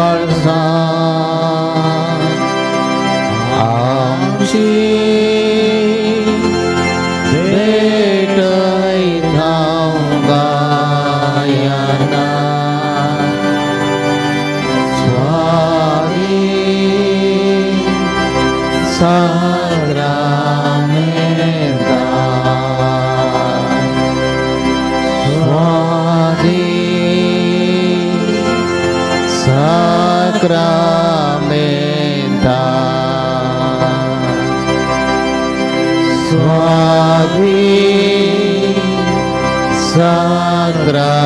काळजां आमची भेटयता गायना स्वामी साक्रामेंता स्वामी साक्रामेंता स्वामी साक्रामेंता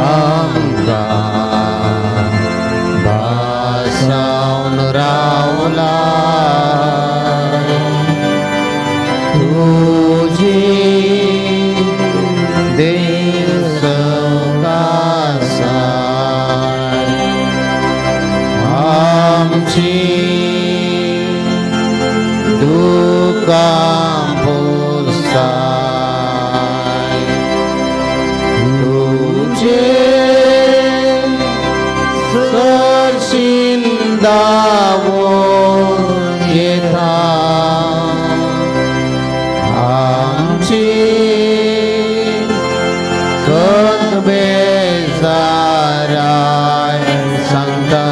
आमकां भासावन रावला तुजी देसकासाय आमची दुकां पुसाय तुजे सरशीं धांवोन येता आमची खंत बेजाराय सांगता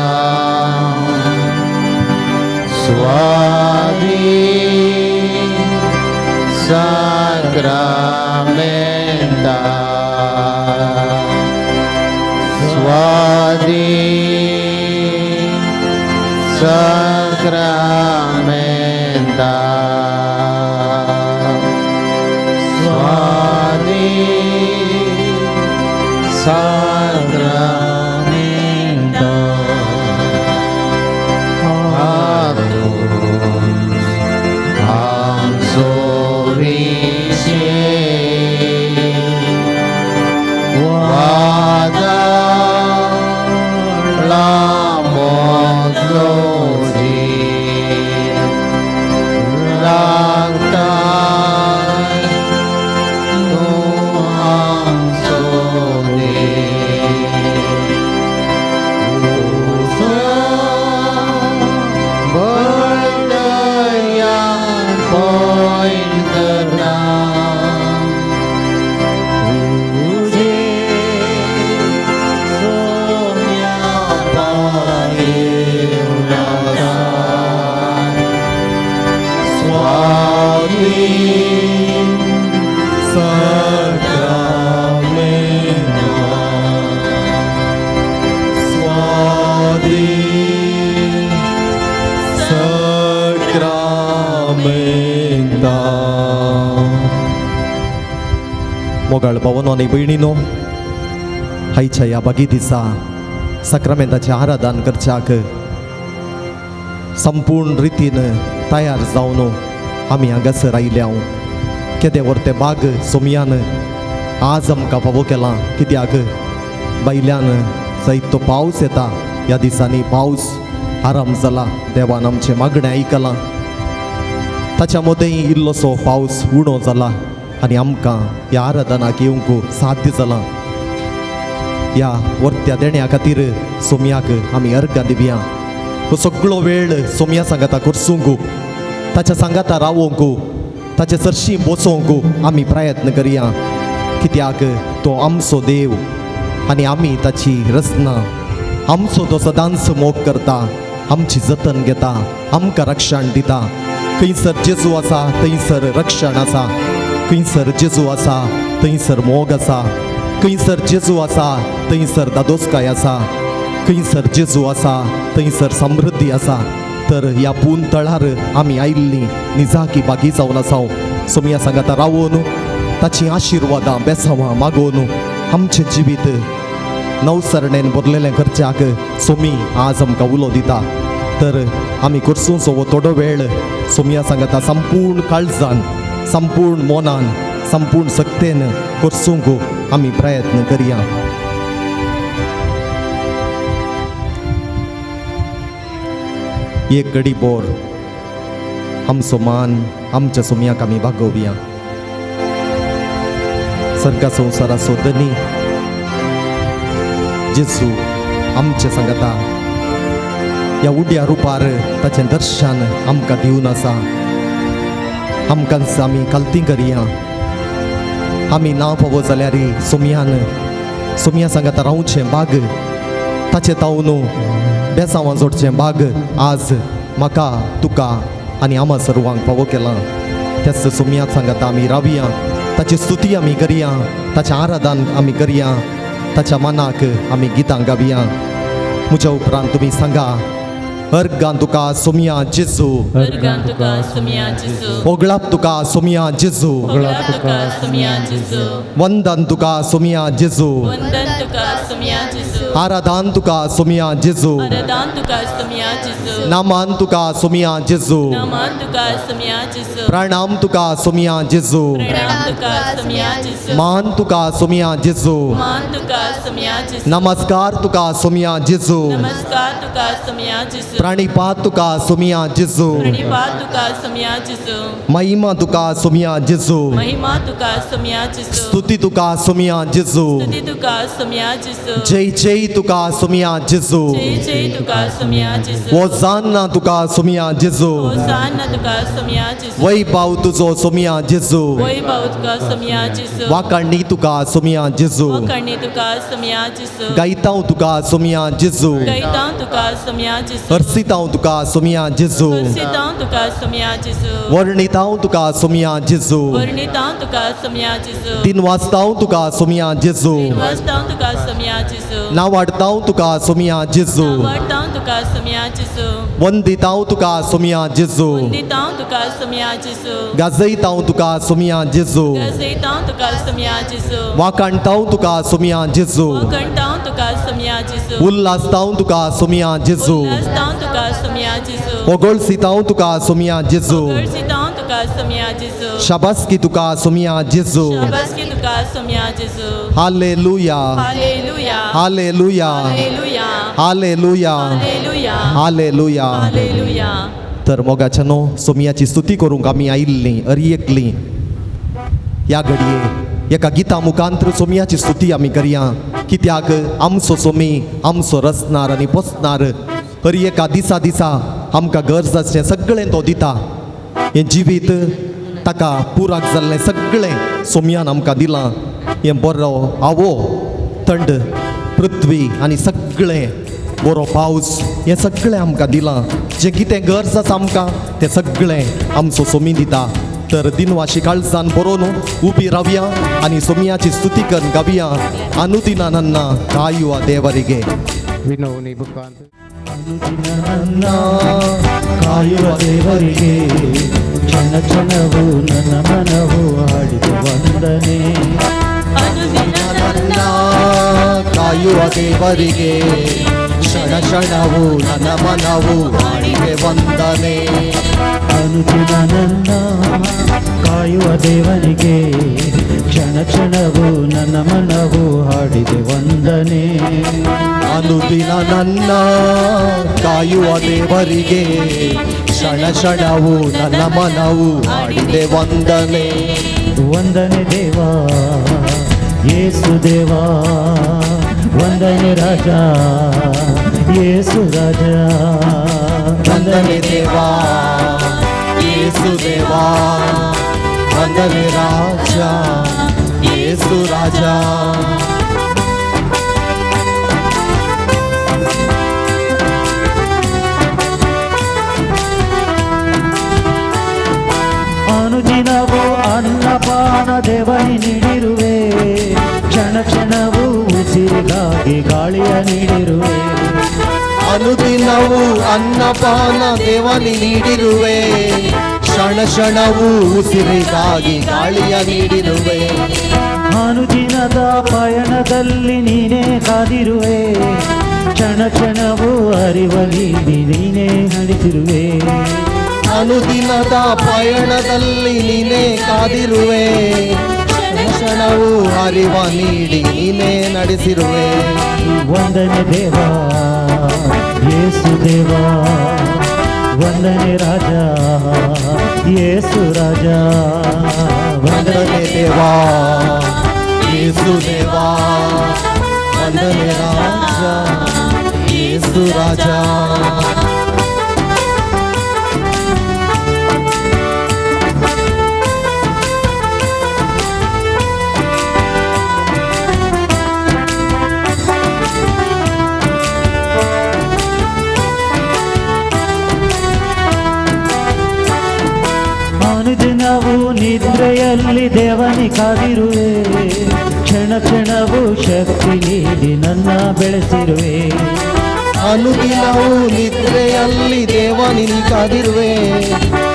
स्वामी साक्रामेंता स्वामी साक्रामेंता स्वामी साक्रामेंता हातूंत आमचो विशे वादळा मदलो धीर लागताय तूं आमचो देव उजो बळदया पयण करना तुजे सोम्या पायेवन आसा स्वामी साक्रामेंता स्वामी साक्रामेंता. मोगाळ भावांनो आनी भयणीनो, आयच्या ह्या बागी दिसा साक्रामेंताचें आराधन करच्याक संपूर्ण रितीन तयार जावन आमी हांगासर आयल्या. केदें व्हर तें बाग सोमयान आज आमकां फावो केलां, कित्याक भायल्यान जायतो पावस येता. ह्या दिसांनी पावस आराम जाला, देवान आमचें मागणें आयकलां. ताच्या मदें इल्लोसो पावस उणो जाला आनी आमकां ह्या आराधनाक येवंक साध्य जालां. ह्या वर्त्या देण्या खातीर सोमयाक आमी अर्गां दिवया. हो सगळो वेळ सोमया सांगाता करसूंक, ताच्या सांगाता रावोंक, ताचे सरशीं बसोवंक आमी प्रयत्न करया, कित्याक तो आमचो देव आनी आमी ताची रचना. आमचो तो सदांच मोग करता, आमची जतन घेता, आमकां रक्षण दिता. खंयसर जेजू आसा थंयसर रक्षण आसा, खंयसर जेजू आसा थंयसर मोग आसा, खंयसर जेजू आसा थंयसर दादोसकाय आसा, खंयसर जेजू आसा थंयसर समृद्धी आसा. तर ह्या पून तळार आमी आयिल्लीं निजाकी बागी जावन आसा. सोमया सांगाता रावोन ताचीं आशिर्वादां बेसांवां मागोवन आमचें जिवीत नवसरणेन भरलेलें करच्याक सोमी आज आमकां उलो दिता. तर आमी करसूंचो हो थोडो वेळ सोमया सांगाता संपूर्ण काळजान, संपूर्ण मनान, संपूर्ण सक्तेन करसूंक आमी प्रयत्न करया. एक घडी बोर आमचो मान आमच्या सोमयाक आमी बागोवया. सर्गा संवसाराचो धनी जेजू आमचे सांगता ह्या उड्या रुपार ताचें दर्शन आमकां दिवन आसा. आमकां आमी कालती करया, आमी ना पावो जाल्यार सोमयान सोमया सांगता रावचें बाग ताचें तावन बेसांवां जोडचें बाग आज म्हाका तुका आनी आमा सर्वांक फावो केलां. त्याच सोमया सांगता आमी रावया, ताची स्तुती आमी करया, ताचें आराधन आमी करया, ताच्या मनाक आमी गितां गावया. म्हज्या उपरांत तुमी सांगा, अर्गां तुका सोमया जेजू, अर्गां तुका सोमया जेजू, ओगळाप तुका सोमया जेजू, ओगळाप तुका सोमया जेजू, वंदन तुका सोमया जेजू, वंदन तुका सोमया जेजू, आराधन तुका सोमया जेजू, आराधन तुका सोमया जेजू, नामान तुका सोमया जेजू, नामान तुका सोमया जेजू, प्रणाम तुका सोमया जेजू, प्रणाम तुका सोमया जेजू, मान तुका सोमया जेजू, मान तुका सोमया जेजू, नमस्कार तुका सोमया जेजू, नमस्कार तुका सोमया जेजू, प्रणिपात तुका सोमया जेजू, प्रणिपात तुका सोमया जेजू, महिमा तुका सोमया जेजू, महिमा तुका सोमया जेजू, स्तुती तुका सोमया जेजू, स्तुती तुका सोमया जेजू, जय जय तुका सोमया जेजू, जय जय तुका सोमया जेजू, होसान्ना तुका सोमया जेजू, होसान्ना तुका सोमया जेजू, वैभव तुजो सोमया जेजू, वैभव तुका सोमया जेजू, वाकाणी तुका सोमया जेजू, वाकाणी तुका सोमया जेजू, गायतांव तुका सोमया जेजू, गायतांव तुका सोमया जेजू, अर्सितांव तुका सोमया जेजू, अर्सितांव तुका सोमया जेजू, वर्णितांव तुका सोमया जेजू, वर्णितांव तुका सोमया जेजू, दिनवासतांव तुका सोमया जेजू, दिनवासतांव तुका सोमया जेजू, नावाडतांव तुका सोमया जेजू, नावाडतांव तुका सोमया जेजू, वंदितांव तुका सोमया जेजू, वंदितांव तुका सोमया जेजू, गाजयतांव तुका सोमया जेजू, गाजयतांव तुका सोमया जेजू, वाकाणतांव तुका सोमया जेजू, वाकाणतांव तुका सोमया जेजू, उल्हासतांव तुका सोमया जेजू, उल्हासतांव तुका सोमया जेजू, ओगळसितांव तुका सोमया जेजू, ओगळसितांव तुका सोमया जेजू, शाबासकी तुका सोमया जेजू, शाबासकी तुका सोमया जेजू, hallelujah, hallelujah, hallelujah, hallelujah, hallelujah, hallelujah, hallelujah. Hallelujah. तर मोगाच्यानो सोमयाची स्तुती करूंक आमी आयिल्लीं अरी एकलीं. ह्या घडये एका गिता मुखांतर सोमयाची स्तुती आमी करया, कित्याक आमचो सोमी आमचो रचणार आनी पोसणार हर एका दिसा दिसा आमकां गरज आसचें सगळें तो दिता. हें जिवीत ताका पुराक जाल्लें सगळें सोमयान आमकां दिलां. हें बरो आवो थंड पृथ्वी आनी सगळें बरो पावस हें सगळें आमकां दिलां. जें कितें गरज आसा आमकां तें सगळें आमचो सोमी दिता. तर दिनवाशी काळजान बरोवन उबी रावया आनी सोमयाची स्तुती करून गावया. अनुदिना नन्ना कायुआ देवरिगे ವಿನೋನಿ ಮುಖಾಂತರ ಅನುದಿನ ಕಾಯುವ ದೇವರಿಗೆ ಕ್ಷಣ ಕ್ಷಣವೂ ನನ್ನ ಮನವು ಹಾಡಿದ ವಂದನೆ. ಅನುದಿನ ನನ್ನ ಕಾಯುವ ದೇವರಿಗೆ ಕ್ಷಣ ಕ್ಷಣವೂ ನನ್ನ ಮನವು ಹಾಡಿದೆ ವಂದನೆ. ಅನುದಿನ ನನ್ನ ಕಾಯುವ ದೇವರಿಗೆ ಕ್ಷಣ ಕ್ಷಣವೂ ನನ್ನ ಮನವು ಹಾಡಿದೆ ವಂದನೆ. ಅನುದಿನ ನನ್ನ ಕಾಯುವ ದೇವರಿಗೆ ಕ್ಷಣ ಕ್ಷಣವೂ ನನ್ನ ಮನವು ಹಾಡಿದೆ ವಂದನೆ. ವಂದನೆ ದೇವಾ ಯೇಸು ದೇವಾ, ವಂದನೆ ರಾಜ ಯೇಸು ರಾಜ, ವಂದನೆ ದೇವಾ ಯೇಸು ದೇವಾ, ವಂದನೆ ರಾಜ ಯೇಸು ರಾಜ. ಅನುದಿನವೂ ಅನ್ನಪಾನ ದೇವನಿ ನೀಡಿರುವೆ, ಕ್ಷಣ ಕ್ಷಣವೂ ಉಸಿರಿಗಾಗಿ ಗಾಳಿಯ ನೀಡಿರುವೆ. ಅನುದಿನವೂ ಅನ್ನಪಾನ ದೇವನಿ ನೀಡಿರುವೆ, ಕ್ಷಣ ಕ್ಷಣವೂ ಉಸಿರಿಗಾಗಿ ಗಾಳಿಯ ನೀಡಿರುವೆ. ಅನುದಿನದ ಪಯಣದಲ್ಲಿ ನೀನೇ ಕಾದಿರುವೆ, ಕ್ಷಣ ಕ್ಷಣವೂ ಅರಿವಲಿ ನೀನೇ ನಡೆಸಿರುವೆ. ಅನುದಿನದ ಪಯಣದಲ್ಲಿ ನೀನೇ ಕಾದಿರುವೆ, ಕ್ಷಣ ಕ್ಷಣವೂ ಅರಿವ ನೀಡಿ ನೀನೇ ನಡೆಸಿರುವೆ. ವಂದನೆ ದೇವಾ ಯೇಸು ದೇವಾ, ವಂದನೆ ರಾಜ ಯೇಸು ರಾಜ, ವಂದನೆ ದೇವಾ ಯೇಸು ದೇವಾ, ವಂದನೆ ರಾಜ ನಿದ್ರೆಯಲ್ಲಿ ದೇವನಿ ಕಾದಿರುವೆ, ಕ್ಷಣ ಕ್ಷಣವೂ ಶಕ್ತಿ ನೀಡಿ ನನ್ನ ಬೆಳೆಸಿರುವೆ. ಅನುದಿನವೂ ನಿದ್ರೆಯಲ್ಲಿ ದೇವನಿ ಕಾದಿರುವೆ,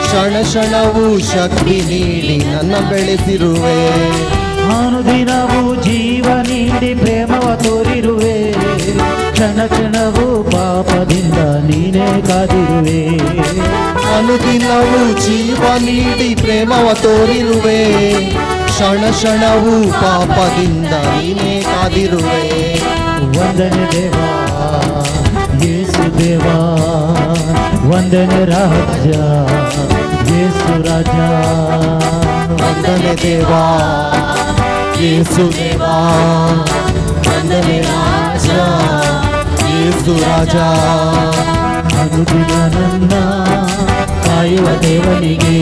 ಕ್ಷಣ ಕ್ಷಣವೂ ಶಕ್ತಿ ನೀಡಿ ನನ್ನ ಬೆಳೆಸಿರುವೆ. ಅನುದಿನವೂ ಜೀವ ನೀಡಿ ಪ್ರೇಮವ ತೋರಿರುವೆ, ಕ್ಷಣ ಕ್ಷಣವೂ ಪಾಪದಿಂದ ನೀನೇ ಕಾದಿರುವೆ. ಅನುದಿನವೂ ಜೀವ ನೀಡಿ ಪ್ರೇಮವ ತೋರಿರುವೆ, ಕ್ಷಣ ಕ್ಷಣವೂ ಪಾಪದಿಂದ ನೀನೇ ಕಾದಿರುವೆ. ವಂದನೆ ದೇವಾ ಯೇಸು ದೇವಾ, ವಂದನೆ ರಾಜ ಯೇಸು ರಾಜ. ವಂದನೆ ದೇವಾ ಯೇಸು ದೇವಾ, ವಂದನೆ ರಾಜ ಯೇಸು ರಾಜ. ಅನುದಿನ ನನ್ನ ಕಾಯುವ ದೇವನಿಗೆ,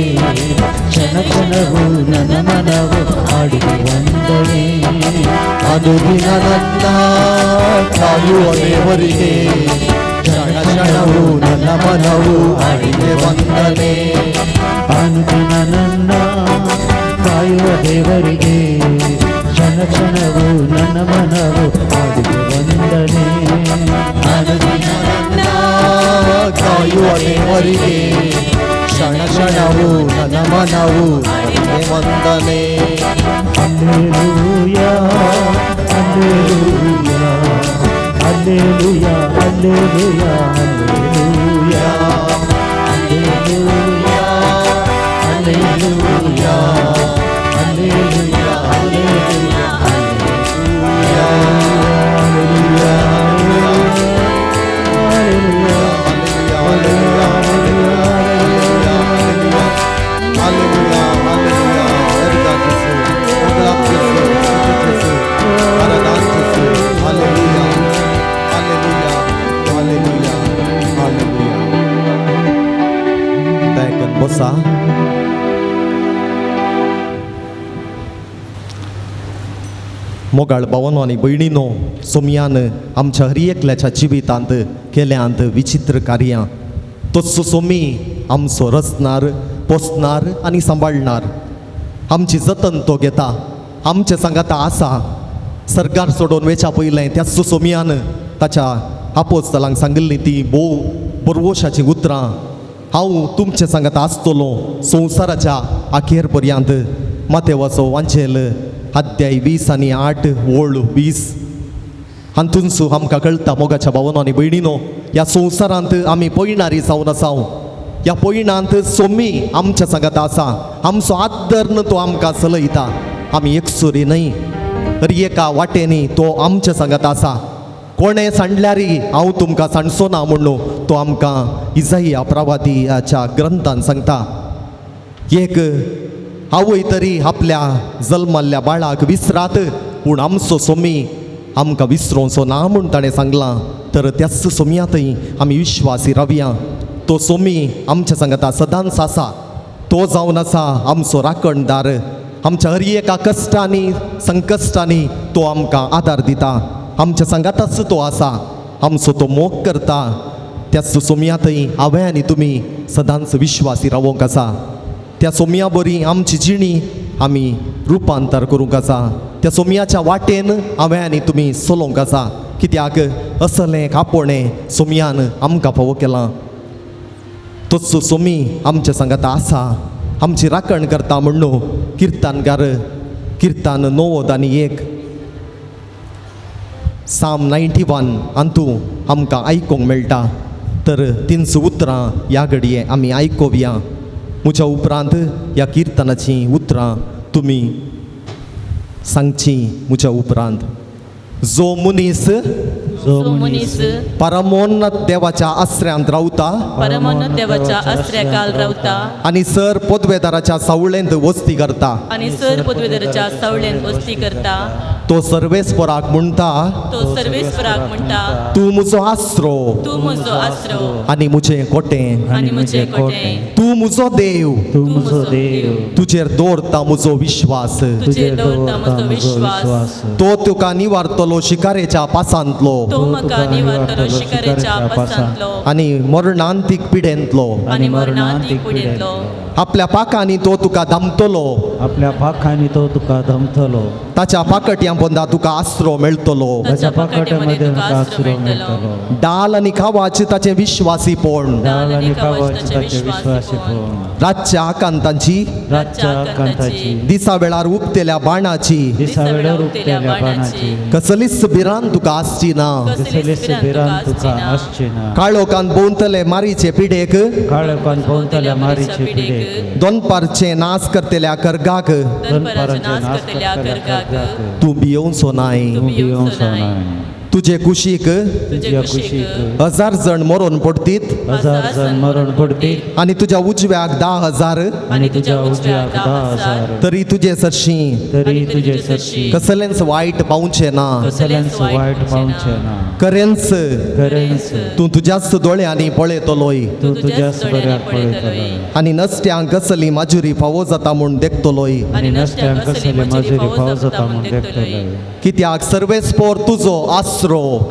ಕ್ಷಣ ಕ್ಷಣವೂ ನನ್ನ ಮನವು ಹಾಡಿದೆ ವಂದನೆ. ಅನುದಿನ ನನ್ನ ಕಾಯುವ ದೇವರಿಗೆ, ಕ್ಷಣ ಕ್ಷಣವೂ ನನ್ನ ಮನವು ಹಾಡಿದೆ ವಂದನೆ. ಅನುದಿನ ನನ್ನ ಕಾಯುವ ದೇವರಿಗೆ, ಕ್ಷಣ ಕ್ಷಣವೂ ನನ್ನ ಮನವು ಹಾಡಿದೆ ವಂದನೆ. ಅನುದಿನ ನನ್ನ ಕಾಯುವ ದೇವರಿಗೆ, ಕ್ಷಣ ಕ್ಷಣವೂ ನನ್ನ ಮನವು ಹಾಡಿದೆ ವಂದನೆ. Alleluia alleluia alleluia alleluia alleluia alleluia alleluia alleluia alleluia alleluia बसा. मोगाळ भावानो आनी भयणीनो, सोमयान आमच्या हर एकल्याच्या जिवितांत केल्यांत विचित्र कार्यां. तोच सोमी आमचो रचणार, पोसणार आनी सांबाळणार. आमची जतन तो घेता, आमचे सांगाता आसा. सरकार सोडून वेच्या पयलें त्याच सोमयान ताच्या आपोस्तलांक सांगिल्ली ती भोव बरवशाचीं उतरां, हांव तुमचे सांगाता आसतलो संवसाराच्या अखेर पर्यंत. मातेवाचो वांचेल अध्याय 20 आनी 8 ओळ 20 हातूंसू आमकां कळटा मोगाच्या भावानो आनी भयणीनो, ह्या संवसारांत आमी पयणारी जावन आसा. ह्या पयणांत सोमी आमच्या सांगाता आसा, आमचो आदर्न तो आमकां चलयता. आमी एकसुरी न्हय, हर एका वाटेंनी तो आमच्या सांगाता आसा. कोणें सांडल्यारी हांव तुमकां सांडचो ना म्हणून तो आमकां इजाया प्रवादियाच्या ग्रंथान सांगता. एक आवय तरी आपल्या जल्माल्ल्या बाळाक विसरात, पूण आमचो सोमी आमकां विसरोवचो ना म्हूण ताणें सांगलां. तर त्याच सोमयांतय आमी विश्वासी रावया. तो सोमी आमच्या सांगाता सदांच आसा. तो जावन आसा आमचो राखणदार. आमच्या हर एका कश्टांनी संकश्टांनी तो आमकां आदार दिता. आमच्या सांगाताच तो आसा, आमचो तो मोग करता. त्याच सोमयांतय हांवें आनी तुमी सदांच विश्वासी रावोंक आसा. त्या सोमया बरी आमची जिणी आमी रुपांतर करूंक आसा. त्या सोमयाच्या वाटेन हांवें आनी तुमी चलोवंक आसा. कित्याक असलें आपोवणें सोमयान आमकां फावो केलां. तोच सोमी आमच्या सांगाता आसा, आमची राखण करता म्हणून किर्तनकार किर्तन 91 साम 91 अंतू आमकां आयकूंक मेळटा. तर 300 उतरां ह्या घडये आमी आयकुया. म्हज्या उपरांत ह्या किर्तनाचीं उतरां तुमी सांगचीं म्हज्या उपरांत. जो मनीस परमोन्नत देवाच्या आसऱ्यांत रावता, परमोन्नत देवाच्या आसऱ्याकाल रावता, आनी सर पदवेदाराच्या सावळेंत वस्ती करता, आनी सर पदवेदाराच्या सावळेंत वस्ती करता, तो सर्वेस्पराक म्हणटा, तो सर्वेस्पराक म्हणटा, तूं म्हजो आसरो, तूं म्हजो आसरो आनी म्हजें कोटें, आनी म्हजें कोटें, तूं म्हजो देव, तूं म्हजो देव, तुजेर दवरता म्हजो विश्वास, तुजेर दवरता म्हजो विश्वास. तो तुका निवारतलो शिकारेच्या पासांतलो, तो म्हाका निवारतलो शिकारेच्या पासांतलो, आनी मरणांतीक पिडेंतलो, आनी मरणांतीक पिडेंतलो. आपल्या पाकांनी तो तुका दामतलो, आपल्या पाखांनी तो तुका धमतलो, ताच्या पाकट्यां पोंदा तुका आसरो मेळटलो, ताच्या पाकट्यामध्ये तुका आसरो मेळटलो. डाल आनी खावाच ताचें विश्वासीपण, डाल आनी खावाच ताचें विश्वासीपण, रातच्या आकांतांची, रातच्या आकांताची, दिसा वेळार उपतेल्या बाणाची, दिसा वेळार उपतेल्या बाणाची, कसलीच भिरांत तुका आसची ना, कसलीच भिरांत तुका आसची ना. काळोखान भोंवतले मारीचे पिडेक, काळोखान भोंवतल्या मारीचे पिडेक, दोनपारचे नाश करतल्या करगाक, दनपाराचे नाश करतल्या करगाक, तूं भियोवचो नाय. तूं भियोवचो नाय. तुजे कुशीक, तुजे कुशीक 1000 जण मरून पडतीत, 1000 जण मरण पडतीत, आनी तुज्या उजव्याक 10,000, आनी तुज्या उजव्याक 10,000, तरी तुजे सरशी, तरी तुजे सरशी कसलेंच वायट पावचें ना, कसलेंच वायट पावचें ना. खरेंच, खरेंच तूं तुज्याच दोळ्यांनी पळयतलोय, तूं तुज्याच बऱ्याक पळयतलोय, आनी नसत्यांक कसली माजुरी फावो जाता म्हूण देखतलोय, आनी नसत्यांक कसली माजुरी फावो जाता म्हूण देखतलोय. कित्याक सर्वेस्पोर तुजो आसरो,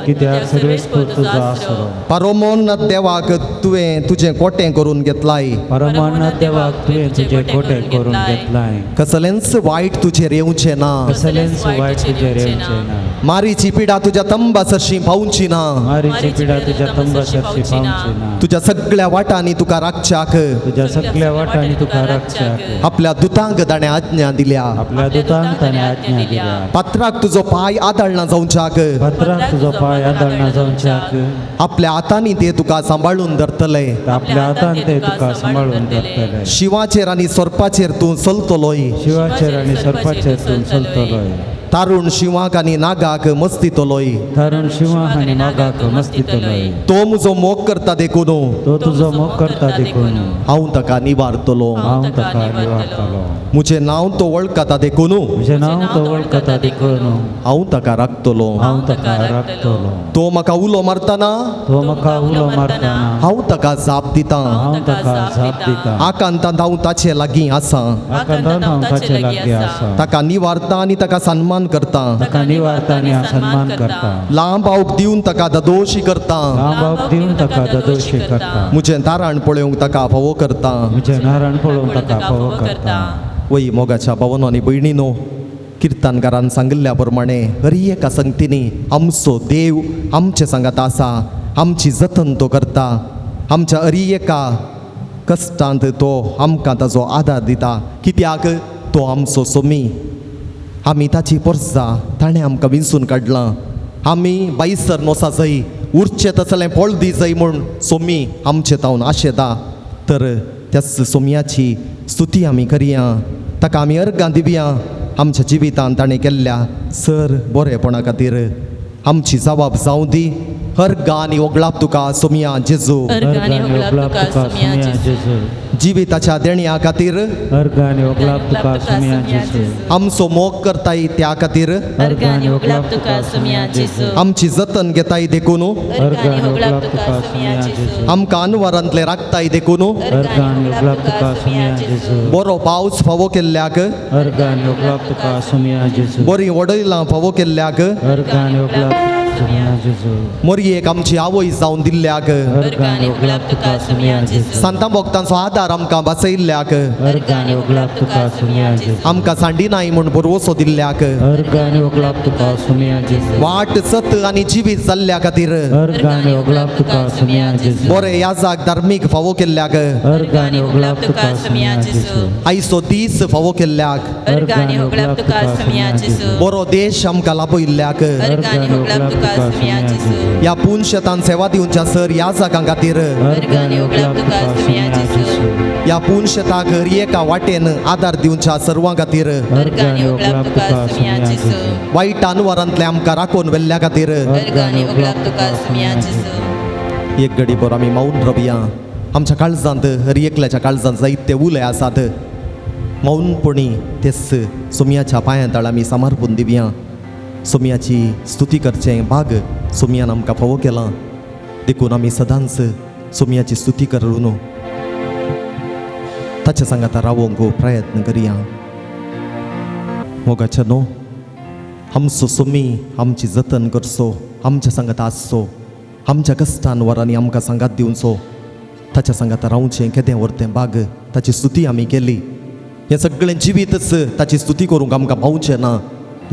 कित्याक सर्वेस्पोर तुजो आसरो, परमोन्नत देवाक तुवें तुजें कोटें करून घेतलाय, परमोन्नत देवाक तुवें तुजें कोटें करून घेतलाय, कसलेंच वायट तुजेर येवचें ना, कसलेंच वायट तुजेर येवचें ना. मारीची पिडा तुज्या तंबा सरशी पावची ना, मारीची पिडा तुज्या तंबा सरशी पावची ना, तुज्या सगळ्या वाटांनी तुका राखच्याक, तुज्या सगळ्या वाटांनी तुका राखच्याक, आपल्या दुतांक ताणें आज्ञा दिल्या, आपल्या दुतांक ताणें आज्ञा दिल्या, पात्राक तुजो पांय आदळना जावच्याक, पात्राक तुजो पांय आदळना जावच्याक, आपल्या हातांनी ते तुका सांबाळून धरतले, आपल्या हातान ते तुका सांबाळून धरतले, शिवाचेर आनी सोरपाचेर तूं चलतलोय, शिवाचेर आनी सोरपाचेर तूं चलतलोय, तारुण शिंवाक आनी नागाक मस्तितलोय, तारुण शिंवाक आनी नागाक मस्तितलोय, तो म्हजो मोग करता देखून, तो तुजो मोग करता देखून, हांव ताका निवारतलो, हांव ताका निवारतलो, म्हजें नांव तो वळखता देखून, म्हजें नांव तो वळखता देखून, हांव ताका राखतलो, हांव ताका राखतलो, तो म्हाका उलो मारतना, तो म्हाका उलो मारतना, हांव ताका जाप दितां, हांव ताका जाप दितां, आकांतांत हांव ताचे लागीं आसा, आकांतांत हांव ताचे लागीं आसा, ताका निवारता आनी ताका सन्मान करता, ताका निवारता आनी सन्मान करता, लांब आवक दिवन ताका ददोशी करता, लांब आवक दिवन ताका ददोशी करता, म्हजें तारण पळोवंक ताका फावो करता, म्हजें नाराण पळोवंक ताका फावो करता. वय मोगाच्या भावनो आनी भयणीनो, किर्तनकारान सांगिल्ल्या प्रमाणे हर एका संगतींनी आमचो देव आमचे सांगात आसा, आमची जतन तो करता, आमच्या हर एका कश्टांत तो आमकां ताजो आदार दिता, कित्याक तो आमचो सोमी, आमी ताची पोरसा ताणें आमकां विंचून काडलां, आमी बायसर नोसा जाय उरचें तसलें पोळदी जाय म्हूण सोमी आमचे तावन आशेता. तर त्याच सोमयाची स्तुती आमी करया, ताका आमी अर्गां दिवया, आमच्या जिवितांत ताणें केल्ल्या सर बरेपणा खातीर आमची जबाब जावं दी. अर्गां आनी ओगळाप तुका सोमया जेजू, अर्गां आनी ओगळाप तुका सोमया जेजू, जिविताच्या देण्या खातीर, अर्गां आनी ओगळाप तुका सोमया जेजू, आमचो मोग करताय त्या खातीर, अर्गां आनी ओगळाप तुका सोमया जेजू, आमची जतन घेताय देखून, अर्गां आनी ओगळाप तुका सोमया जेजू, आमकां अनवरांतले राखताय देखून, अर्गां आनी ओगळाप तुका सोमया जेजू, बरो पावस फावो केल्ल्याक, अर्गां आनी ओगळाप तुका सोमया जेजू, बरी वडयलां फावो केल्ल्याक, अर्गां आनी ओगळाप सोमया जेजू, मोरयेक आमची आवय जावन दिल्ल्याक, अर्गां आनी ओगळाप तुका सोमया जेजू, सांतां भक्तांचो आदार आमकां वाचयल्ल्याक, अर्गां आनी ओगळाप तुका सोमया जेजू, आमकां सांडी नाय म्हूण भरवसो दिल्ल्याक, अर्गां आनी ओगळाप तुका सोमया जेजू, वाट सत आनी जिवीत जाल्ल्या खातीर, अर्गां आनी ओगळाप तुका सोमया जेजू, बरे याजाक धार्मीक फावो केल्ल्याक, अर्गां आनी ओगळाप तुका सोमया जेजू, आयचो दीस फावो केल्ल्याक, अर्गां आनी ओगळाप तुका सोमया जेजू, बरो देश आमकां लाभयल्ल्याक, अर्गां आनी ओगळाप तुका सोमया जेजू, ह्या पुनशेतान सेवा दिवच्या सर याजाकां खातीर, अर्गां आनी ओगळाप तुका सोमया जेजू, ह्या पुनशेताक हर एका वाटेन आदार दिवच्या सर्वां खातीर, अर्गां आनी ओगळाप तुका सोमया जेजू, वायट अनवरांतले आमकां राखून व्हेल्ल्या खातीर, अर्गां आनी ओगळाप तुका सोमया जेजू. एक घडी भर आमी मौन रवया. आमच्या काळजांत हर एकल्याच्या काळजांत जायते उले आसात, मौनपणी तेच सोमयाच्या पांयां तळ आमी समर्पून दिवया. सोमयाची स्तुती करचें भाग सोमयान आमकां फावो केलां, देखून आमी सदांच सोमयाची स्तुती करून ताच्या सांगाता रावोंक प्रयत्न करया. मोगाच्या न्हू आमचो सोमी आमची जतन करचो, आमच्या सांगाता आसचो, आमच्या कश्टान वरांनी आमकां सांगात दिवचो. ताच्या सांगाता रावचें केदें व्हरतें बाग, ताची स्तुती आमी केली. हें सगळें जिवीतच ताची स्तुती करूंक आमकां पावचें ना.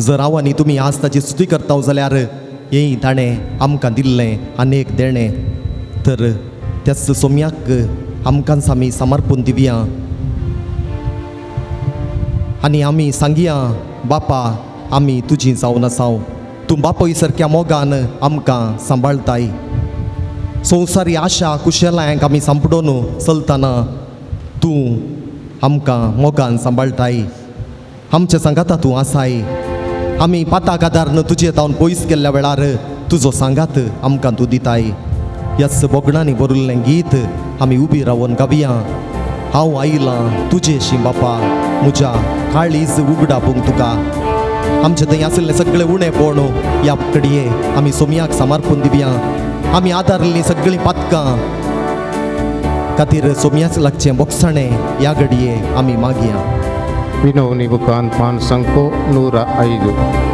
जर हांव आनी तुमी आज ताची स्तुती करता जाल्यार हें ताणें आमकां दिल्लें आनी एक देणें. तर त्याच सोम्याक आमकांच आमी समर्पून दिवया आनी आमी सांगया, बापा आमी तुजी जावन आसाव, तूं बापूय सारक्या मोगान आमकां सांबाळताय. संवसारी आशा कुशलांक आमी सांपडोन चलतना तूं आमकां मोगान सांबाळताय. आमच्या सांगाता तूं आसाय. आमी पाताक आदारन तुजे तावन पयस केल्ल्या वेळार तुजो सांगात आमकां तूं दिताय. ह्याच बोगणांनी बरयल्लें गीत आमी उबी रावन गावया. हांव आयलां तुजेशी बापा, म्हज्या काळीज उगडापूंक तुका. आमचे थंय आशिल्लें सगळें उणेपण ह्या कडये आमी सोमयाक समर्पून दिवया. आमी आदारलीं सगळीं पातकां खातीर सोमयाच लागचें बोगसाणें ह्या घडये आमी मागया. ವಿನೋನಿ ಬುಕಾನ್ ಪಾನ್ ಸಂಕೋ 105.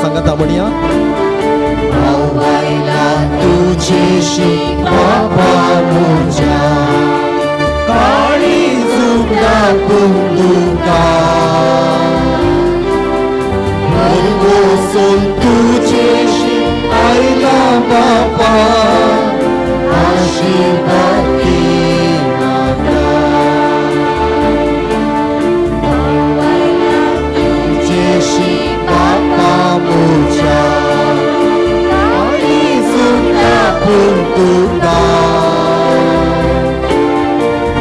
सांगाता म्हणया, हांव आयलां तुजेशी बापा म्हज्या, काळीज उगडापूंक तुका, भरवंसून तुजेशी आयलां बापा, आशिर्वाद दी म्हाका. तुजेशी तुका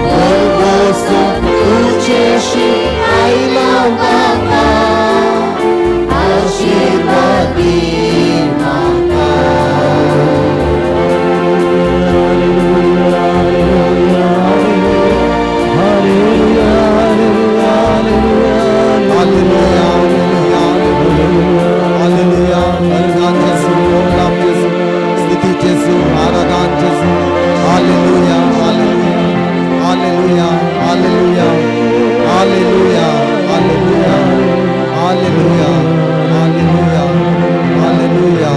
भरवंसो तुजेशी आयला बापा आशिर्वाद दी म्हाका. Hallelujah, hallelujah, hallelujah. बलिदान जेसू, मोगलाप जेसू, स्तुति जेसू, आराधन जेसू. Hallelujah, hallelujah, hallelujah, hallelujah, hallelujah, hallelujah, hallelujah, hallelujah, hallelujah,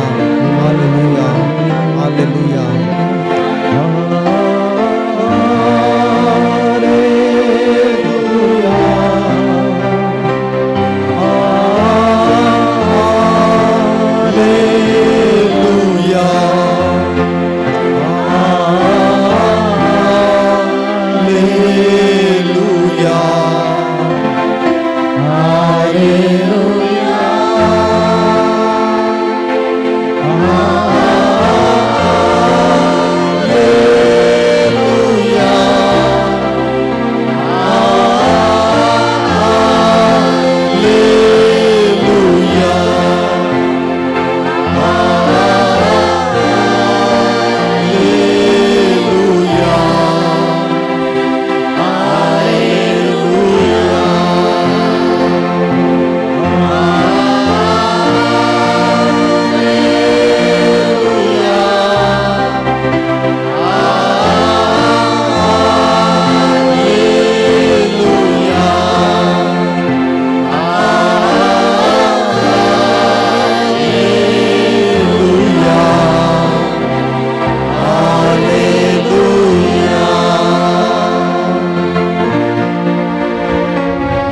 hallelujah, hallelujah.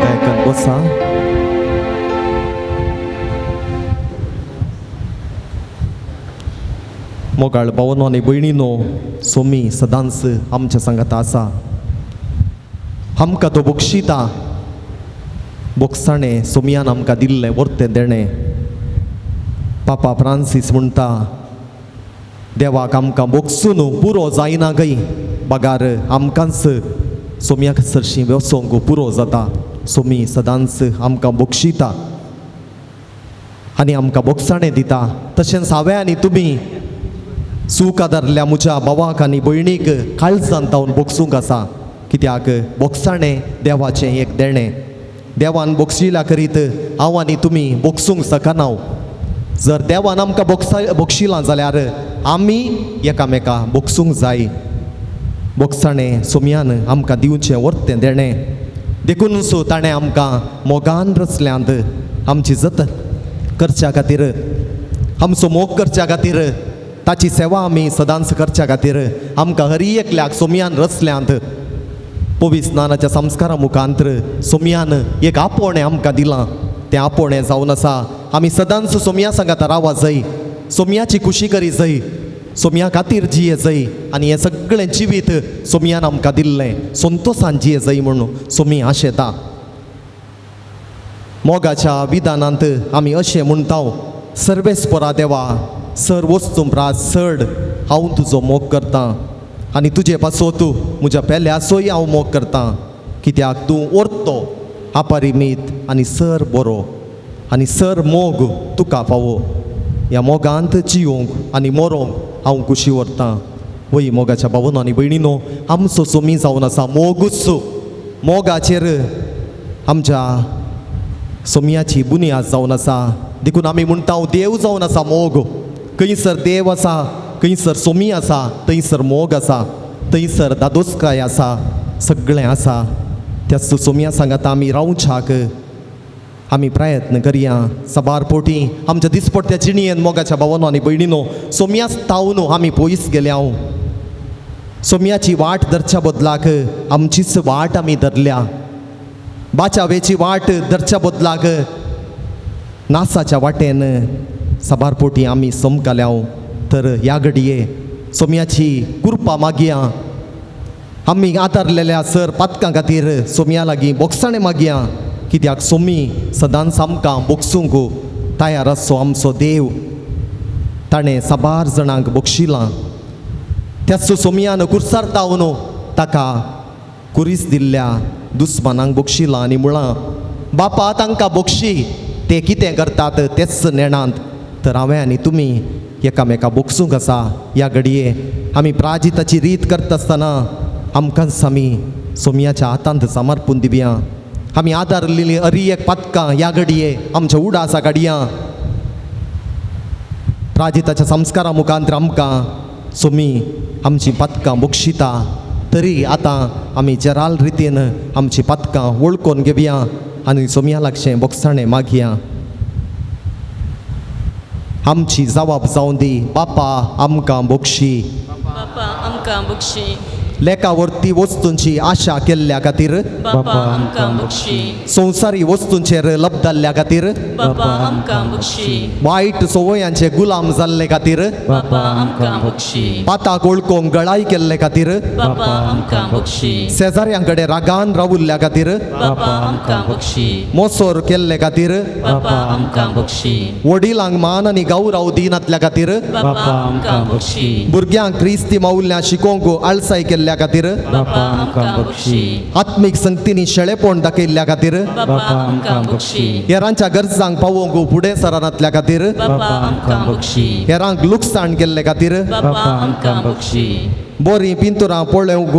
दयाकन बसा. मोगाळ भावनो आनी भयणीनो, सोमी सदांच आमच्या सांगाता आसा. आमकां तो बक्षिता बोगसाणें सोमियान आमकां दिल्लें वर्तें देणें. पापा फ्रांसीस म्हणटा, देवाक आमकां बोगसून पुरो जायना गय, बगार आमकांच सोम्याक सरशीं वचोंक पुरो जाता. सोमी सदांच आमकां बक्षिता आनी आमकां बोगसाणें दिता. तशेंच हांवें आनी तुमी सूख आदारल्या म्हज्या भावाक आनी भयणीक काळजान तावन बोगसूंक आसा. कित्याक बोगसाणें देवाचें एक देणें. देवान बोगशिला करीत हांव आनी तुमी बोगसूंक शकना. जर देवान आमकां बोगशिलां जाल्यार आमी एकामेका बोगसूंक जाय. बोगसाणें सोम्यान आमकां दिवचें वर्तें देणें. देखून सो ताणें आमकां मोगान रचल्यांत आमची जतन करच्या खातीर, आमचो मोग करच्या खातीर, ताची सेवा आमी सदांच करच्या खातीर आमकां हरी एकल्याक सोम्यान रचल्यांत. पवित्र स्नानाच्या संस्कारा मुखांतर सोम्यान एक आपोवणें आमकां दिलां. तें आपोवणें जावन आसा आमी सदांच सोम्या सांगाता रावा जाय, सोम्याची खुशी करी जाय, सोम्या खातीर जिये जाय आनी हें सगळें जिवीत सोम्यान आमकां दिल्लें संतोसान जिये जाय म्हणून सोमी आशेता. मोगाच्या विधानांत आमी अशें म्हणटा, सर्वेस्परा देवा, सर वस्तू प्रास चड हांव तुजो मोग करतां आनी तुजे पासत म्हज्या पेल्याचोय हांव मोग करतां. कित्याक तूं ओरतो अपरिमीत आनी सर बरो आनी सर मोग तुका फावो. ह्या मोगांत जियोंक आनी मरोंक हांव खुशी व्हरतां. वय मोगाच्या भावनो आनी भयणीनो, आमचो सोमी जावन आसा मोगूच. मोगाचेर आमच्या सोम्याची बुन्याद जावन आसा. देखून आमी म्हणटा देव जावन आसा मोग. खंयसर देव आसा, खंयसर सोमी आसा, थंयसर मोग आसा, थंयसर दादोसकाय आसा, सगळें आसा. त्या सोम्या सांगाता आमी रावच्याक आमी प्रयत्न करया. साबार पोटी आमच्या दिसपट्ट्या जिणयेन मोगाच्या भावानो आनी भयणीनो सोम्याच तावन आमी पयस गेल्या. सोम्याची वाट धरच्या बदलाक आमचीच वाट आमी धरल्या. बाचावेची वाट धरच्या बदलाक नासाच्या वाटेन साबार पोटी आमी समकाल्या. तर ह्या घडये सोम्याची कृपा मागया. आमी आदारलेल्या सर पातकां खातीर सोम्या लागीं बोगसाणें मागया. कित्याक सोमी सदांच आमकां बोगसूंक तयार आसचो आमचो देव. ताणें साबार जाणांक बक्षिलां. त्याच सोमयान कुर्सार तावन ताका कुरीस दिल्ल्या दुस्मानांक बक्षिलां आनी मुळां बापा तांकां बक्षी, ते कितें करतात तेच नेणांत. तर हांवें आनी तुमी एकामेका बोगसूंक आसा. ह्या घडये आमी प्राजिताची रीत करता आसतना आमकांच आमी सोमयाच्या हातांत समर्पून दिवया. आमी आदारलेली अरी एक पातकां ह्या घडये आमच्या उडासा काडया. प्राजिताच्या संस्कारा मुखांत आमकां सोमी आमची पातकां बक्षिता. तरी आतां आमी जराल रितीन आमची पातकां वळखून घेवया आनी सोमया लागचें बोगसाणें मागया. आमची जवाब जावं दी बापा आमकां बोगशी. बापा आमकां बक्षी. लेखावरती वस्तूंची आशा केल्ल्या खातीर बापा आमकां बक्षी. संवसारी वस्तूंचेर लबदाल्ल्या खातीर बापा आमकां बक्षी. वायट संवयांचे गुलाम जाल्ले खातीर बापा आमकां बक्षी. पाताक वळखूंक गळाय केल्ले खातीर बापा आमकां बक्षी. शेजाऱ्यां कडेन रागान रावुल्ल्या खातीर बापा आमकां बक्षी. मोसोर केल्ले खातीर बापा आमकां बक्षी. वडिलांक मान आनी गौरव दिनातल्या खातीर बापा आमकां बक्षी. भुरग्यांक क्रिस्ती माउल्यां शिकोवंक आळसाय केल्ल्या खातीर बापा आमकां बक्षी. आत्मीक संगतींनी शेळेपण दाखयल्ल्या खातीर बापा आमकां बक्षी. हेरांच्या गरजांक पावोवंक फुडें सरनातल्या खातीर बापा आमकां बक्षी. हेरांक लुकसाण केल्ले खातीर बापा आमकां बक्षी. बरीं पिंतुरां पळोवंक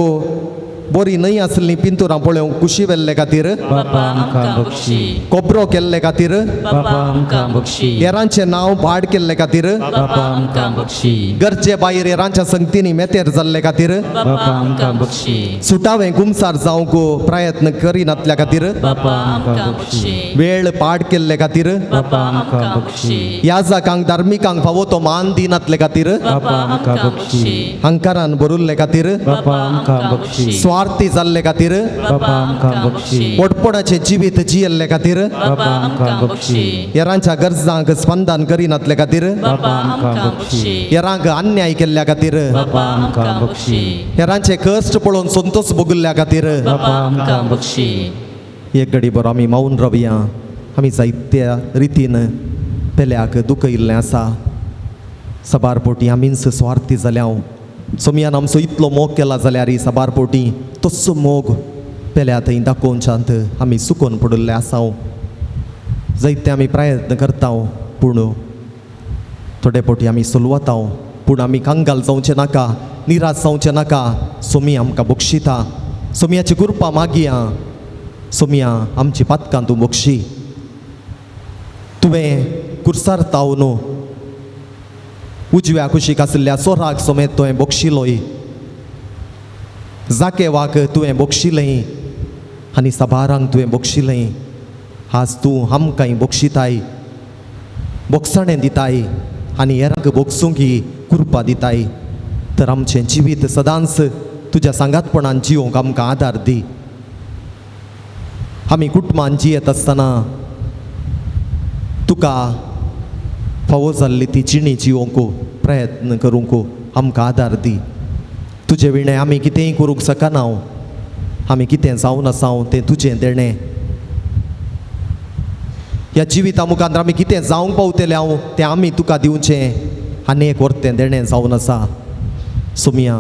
बरीं न्हय आसलीं पिंतुरां पळोवंक कुशी व्हेल्ले खातीर बापा आमकां बक्षी. कोबरो केल्ले खातीर बापा आमकां बक्षी. हेरांचें नांव भाड केल्ले खातीर बापा आमकां बक्षी. गरजे भायर हेरांच्या संगतींनी मेतेर जाल्ले खातीर बापा आमकां बक्षी. सुटावें गुमसार जावंक प्रयत्न करिनातल्या खातीर बापा आमकां बक्षी. वेळ पाड केल्ले खातीर बापा आमकां बक्षी. याजकांक धार्मिकांक फावो तो मान दिनातले खातीर बापा आमकां बक्षी. हंकारान भरुल्ले खातीर बापा आमकां बक्षी. स्वार्थी जाल्ले खातीर बापा आमकां बक्षी. पोटपोणाचें जिवीत जियेल्ले खातीर बापा आमकां बक्षी. हेरांच्या गरजांक स्पंदन करिनातले खातीर बापा आमकां बक्षी. हेरांक अन्याय केल्ल्या खातीर बापा आमकां बक्षी. हेरांचे कश्ट पळोवन संतोष भोगल्ल्या खातीर बापा आमकां बक्षी. एक घडी बरो आमी मौन रावया. आमी जायत्या रितीन पेल्याक दुखयिल्लें आसा. सबार पोटी आमीच स्वार्थी जाल्या. सोमयान आमचो इतलो मोग केला जाल्यार सबार पोटी तस्सो मोग पेल्या थंय दाखोवच्यांत आमी सुकोवन पडिल्ले आसा. जायते आमी प्रयत्न करता पूण थोडे पोटी आमी सोलवता. पूण आमी कंगाल जावचें नाका, निराश जावचें नाका. सोमी आमकां बक्षिता. सोमयाची कृपा मागया. सोमया आमची पातकां तूं बक्षी. तुवें कुर्सार तावन उजव्या कुशीक आशिल्ल्या सोराक समेत तुवें बक्षिलोय. जाकेवाक तुवें बक्षिलें आनी सबारांक तुवें बक्षिलें. आज तूं आमकांय बक्षिताय, बोगसाणें दिताय आनी हेरांक बोगसूंक ही कृपा दिताय. तर आमचें जिवीत सदांच तुज्या सांगातपणान जिवंक आमकां आदार दी. आमी कुटुंबान जियेत आसतना तुका फावो जाल्ली ती जिणी जिवंक प्रयत्न करूंक आमकां आदार दी. तुजे विणें आमी कितेंय करूंक शकना. आमी कितें जावन आसा तें तुजें देणें. ह्या जिविता मुखार आमी कितें जावंक पावतले हांव तें आमी तुका दिवचें आनी एक वर्तें देणें जावन आसा. सोमया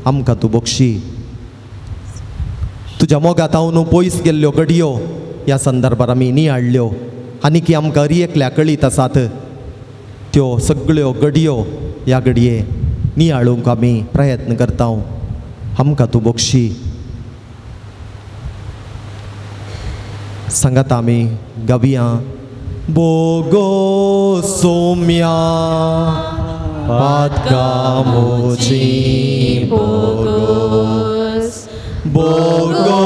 आमकां तूं बक्षी. तुज्या मोगात हांव न्हू पयस गेल्ल्यो घडयो ह्या संदर्भार आमी नियाळ्ळ्यो आनी की आमकां हर एकल्या कळीत आसात त्यो सगळ्यो घडयो ह्या घडये नियाळूंक आमी प्रयत्न करता. आमकां तूं बक्षी. सांगात आमी गावया. बोगो सोम्या पातकां म्हजी बोगोस, बोगो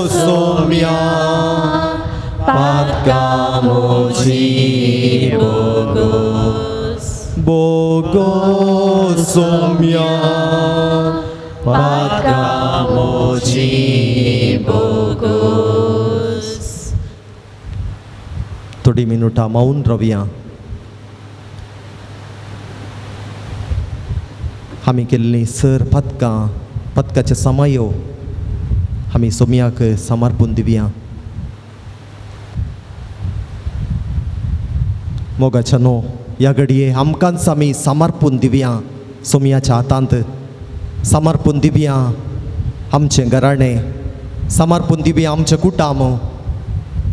सोम्या पातकां म्हजी बोगोस, बोगो सोम्या पातकां म्हजी बोगोस. थोडी मिनुटां मौन रावया. आमी केल्लीं सर पदकां पदकाचे समायो आमी सोमयाक समर्पून दिवया. मोगाच्या न्हू ह्या घडये आमकांच आमी समर्पून दिवया सोमयाच्या हातांत. समर्पून दिवया आमचें घराणें, समर्पून दिवया आमचें कुटाम,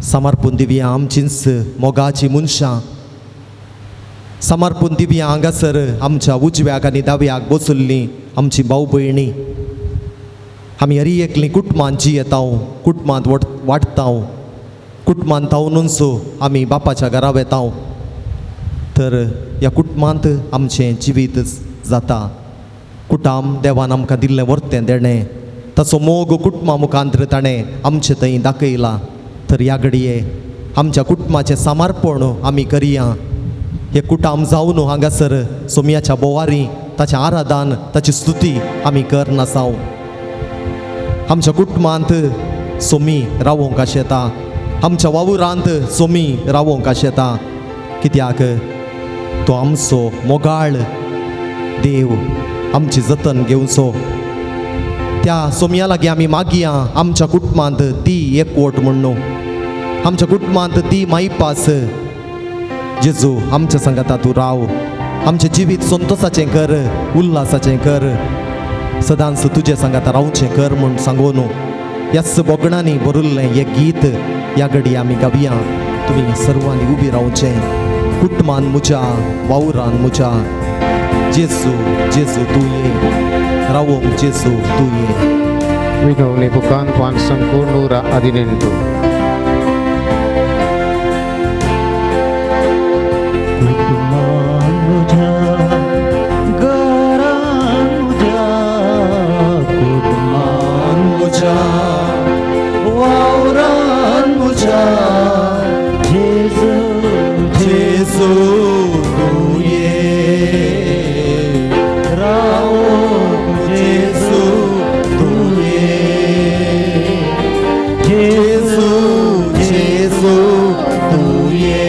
समर्पून दिवया आमचींच मोगाची मनशां, समर्पून दिवया हांगासर आमच्या उजव्याक आनी दाव्याक बसुल्लीं आमची भाव भयणी। आमी हरी एकलीं कुटुंबांत जियेता, कुटुंबांत वाडटा, कुटुंबांत तावनूच आमी बापाच्या घरा वेता। तर ह्या कुटुंबांत आमचें जिवीत जाता। कुटाम देवान आमकां दिल्लें वर्तें देणें, ताचो मोग कुटुंबा मुखांतर ताणें आमचे थंय दाखयला। तर ह्या घडये आमच्या कुटुंबाचें समर्पण आमी करया। हे कुटाम जावन हांगासर सोमयाच्या बोवारी ताचें आराधन, ताची स्तुती आमी करनासाव। आमच्या कुटुंबांत सोमी रावोंक आशेता, आमच्या वावुरांत सोमी रावोंक आशेता, कित्याक तो आमचो मोगाळ देव, आमची जतन घेवचो। त्या सोमया लागीं आमी मागया आमच्या कुटुंबांत दी एकवट म्हणून, आमच्या कुटुंबांत दी मायपास। जेजू आमच्या सांगाता तूं राव, आमचें जिवीत संतोसाचें कर, उल्हासाचें कर, सदांच तुजे सांगाता रावचें कर म्हूण सांगून ह्याच बोगणांनी बरयल्लें हें गीत ह्या घडये आमी गावया। तुमी सर्वांनी उबी रावचें। कुटुंबान म्हज्या, वावरान म्हज्या, जेजू जेजू तूं ये, रावोंक जेजू तूं ये। ವಿನೋನಿ ಬುಕಾನ್ ಪಾನ್ ಸಂಕು 118. कुटुंबान म्हज्या, घरान म्हज्या, कुटुंबान म्हज्या, वावरान म्हज्या, जेजू जेजू तूं ये, रावोंक जेजू तूं ये, जेजू जेजू तूं ये,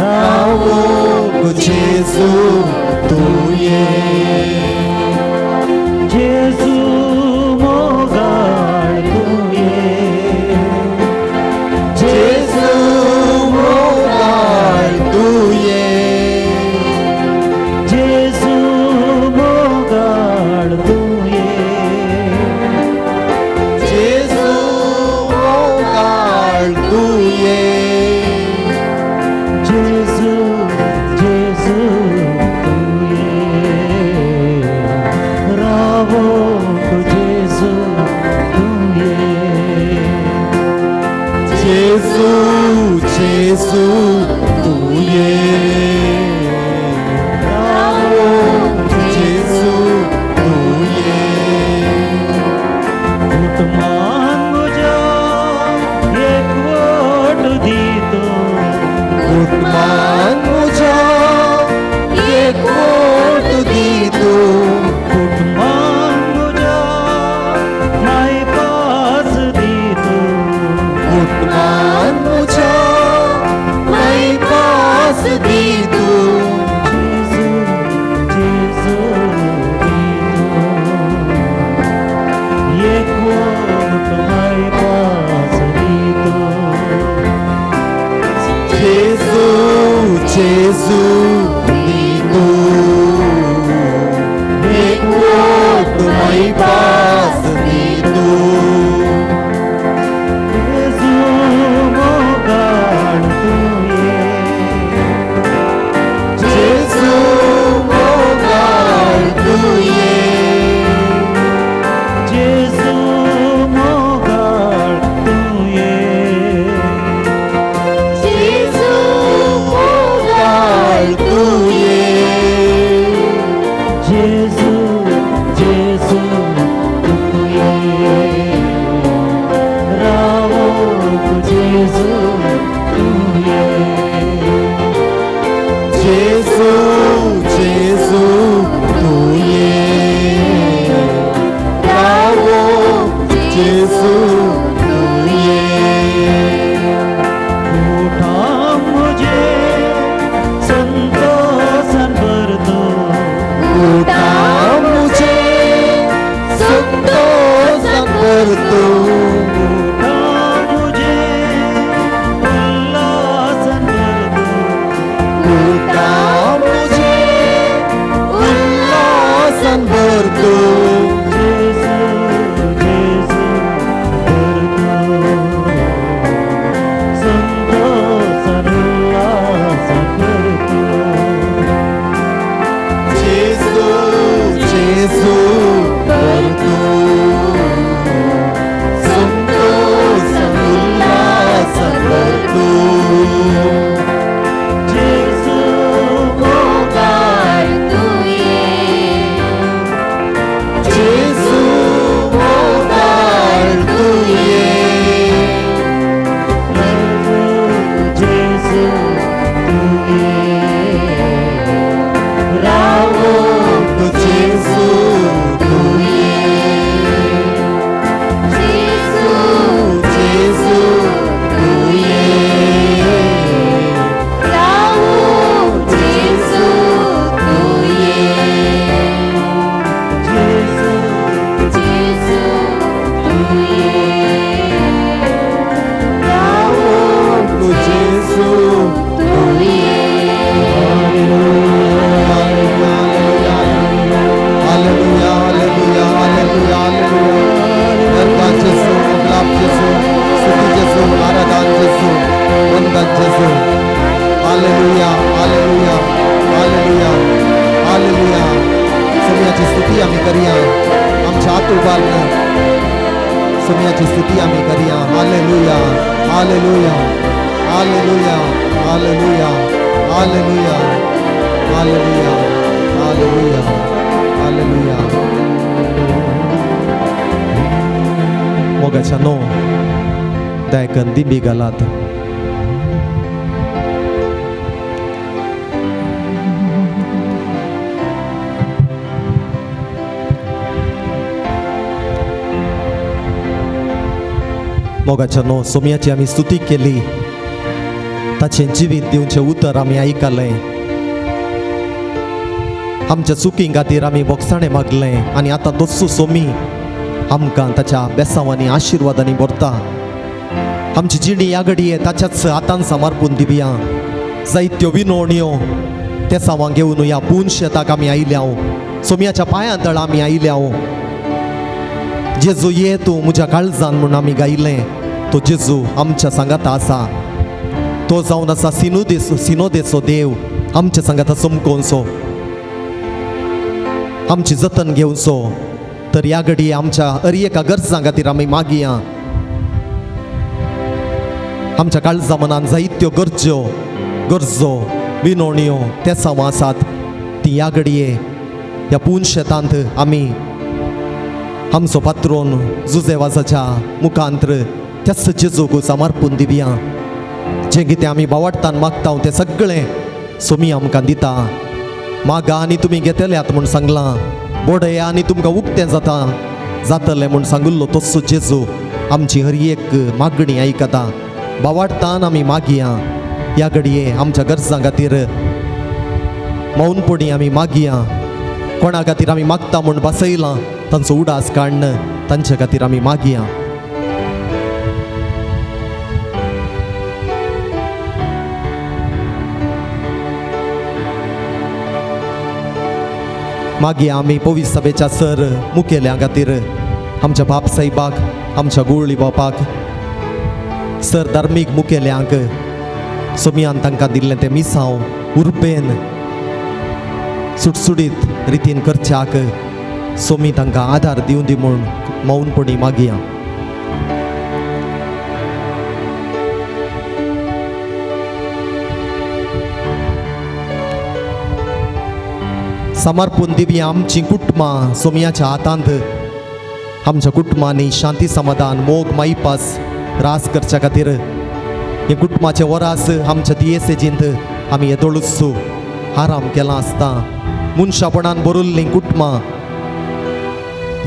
रावोंक जेजू तूं ये। जेजू मोगाळ तूं ये, जेजू मोगाळ तूं ये, जेजू मोगाळ तूं ये, जेजू मोगाळ तूं ये, जेजू जेजू तूं ये, रावोंक जेजू तूं ये, जेजू जेजू तूं ये, रावोंक जेजू तूं ये। कुटुंबान म्हज्या एकवट दी तूं, कुटुंबान म्हज्या एकवट दी तूं, कुटुंबान म्हज्या मायपास दी तूं, कुटुंबान म्हज्या स्तुती आमी करया, आमच्या हात उबारून सोम्याची स्तुती आमी करया. Hallelujah, hallelujah, hallelujah, hallelujah, hallelujah, hallelujah, hallelujah, hallelujah. मोगाच्या नो दायकन दिंबी घालात. मोगाच्या नो सोम्याची आमी स्तुती केली, ताचें जिवीत दिवचें उतर आमी आयकलें, आमच्या चुकीं खातीर आमी बोगसाणें मागलें आनी आतां तोच सोमी आमकां ताच्या बेसांवांनी आशिर्वादांनी भरता. आमची जिणी ह्या घडये ताच्याच हातान समर्पून दिवया. जायत्यो विनवण्यो तेसांवां घेवन ह्या पून शेताक आमी आयल्या, सोम्याच्या पांयां तळ आमी आयल्या. जेजू ये तूं म्हज्या काळजान म्हूण आमी गायलें, तो जेजू आमच्या सांगाता आसा. तो जावन आसा सिनोदेचो देव, आमच्या सांगाता चमकोवचो, आमची जतन घेवचो. तर ह्या घडये आमच्या हर एका गरजां खातीर आमी मागया. आमच्या काळजा मनान जायत्यो गरजो विनवण्यो तेसांवां आसात, ती ह्या घडये ह्या पून शेतांत आमी आमचो पात्रोन जुजेवाजाच्या मुखांत्र त्याच जेजूक समर्पून दिवया. जें कितें आमी बावडटान मागता तें सगळें सोमी आमकां दिता. मागा आनी तुमी घेतल्यात म्हूण सांगलां, बोडया आनी तुमकां उक्तें जाता जातलें म्हूण सांगिल्लो तोच जेजू आमची हर एक मागणी आयकता. बावाडटान आमी मागया. ह्या घडये आमच्या गरजां खातीर मौनपणी आमी मागया. कोणा खातीर आमी मागता म्हूण बसयलां तांचो उडास काडून तांचे खातीर आमी मागया. मागीर आमी पवित्र सभेच्या सर मुखेल्यां खातीर, आमच्या बाप साहेबाक, आमच्या गुळी बापाक, सर धार्मीक मुखेल्यांक सोमियान तांकां दिल्लें तें मिसांव उर्बेन सुटसुटीत रितीन करच्याक सोमी तांकां आदार दिवं दी म्हूण मौनपणी मागया. समर्पून दिवया आमची कुटुंबां सोमयाच्या हातांत. आमच्या कुटुंबांनी शांती समाधान मोग माईपास रास करच्या खातीर हे कुटुंबाचे वरास आमच्या दियेसेजींत आमी येदोळूच आराम केला आसता. मनशापणान भरिल्लीं कुटुंबां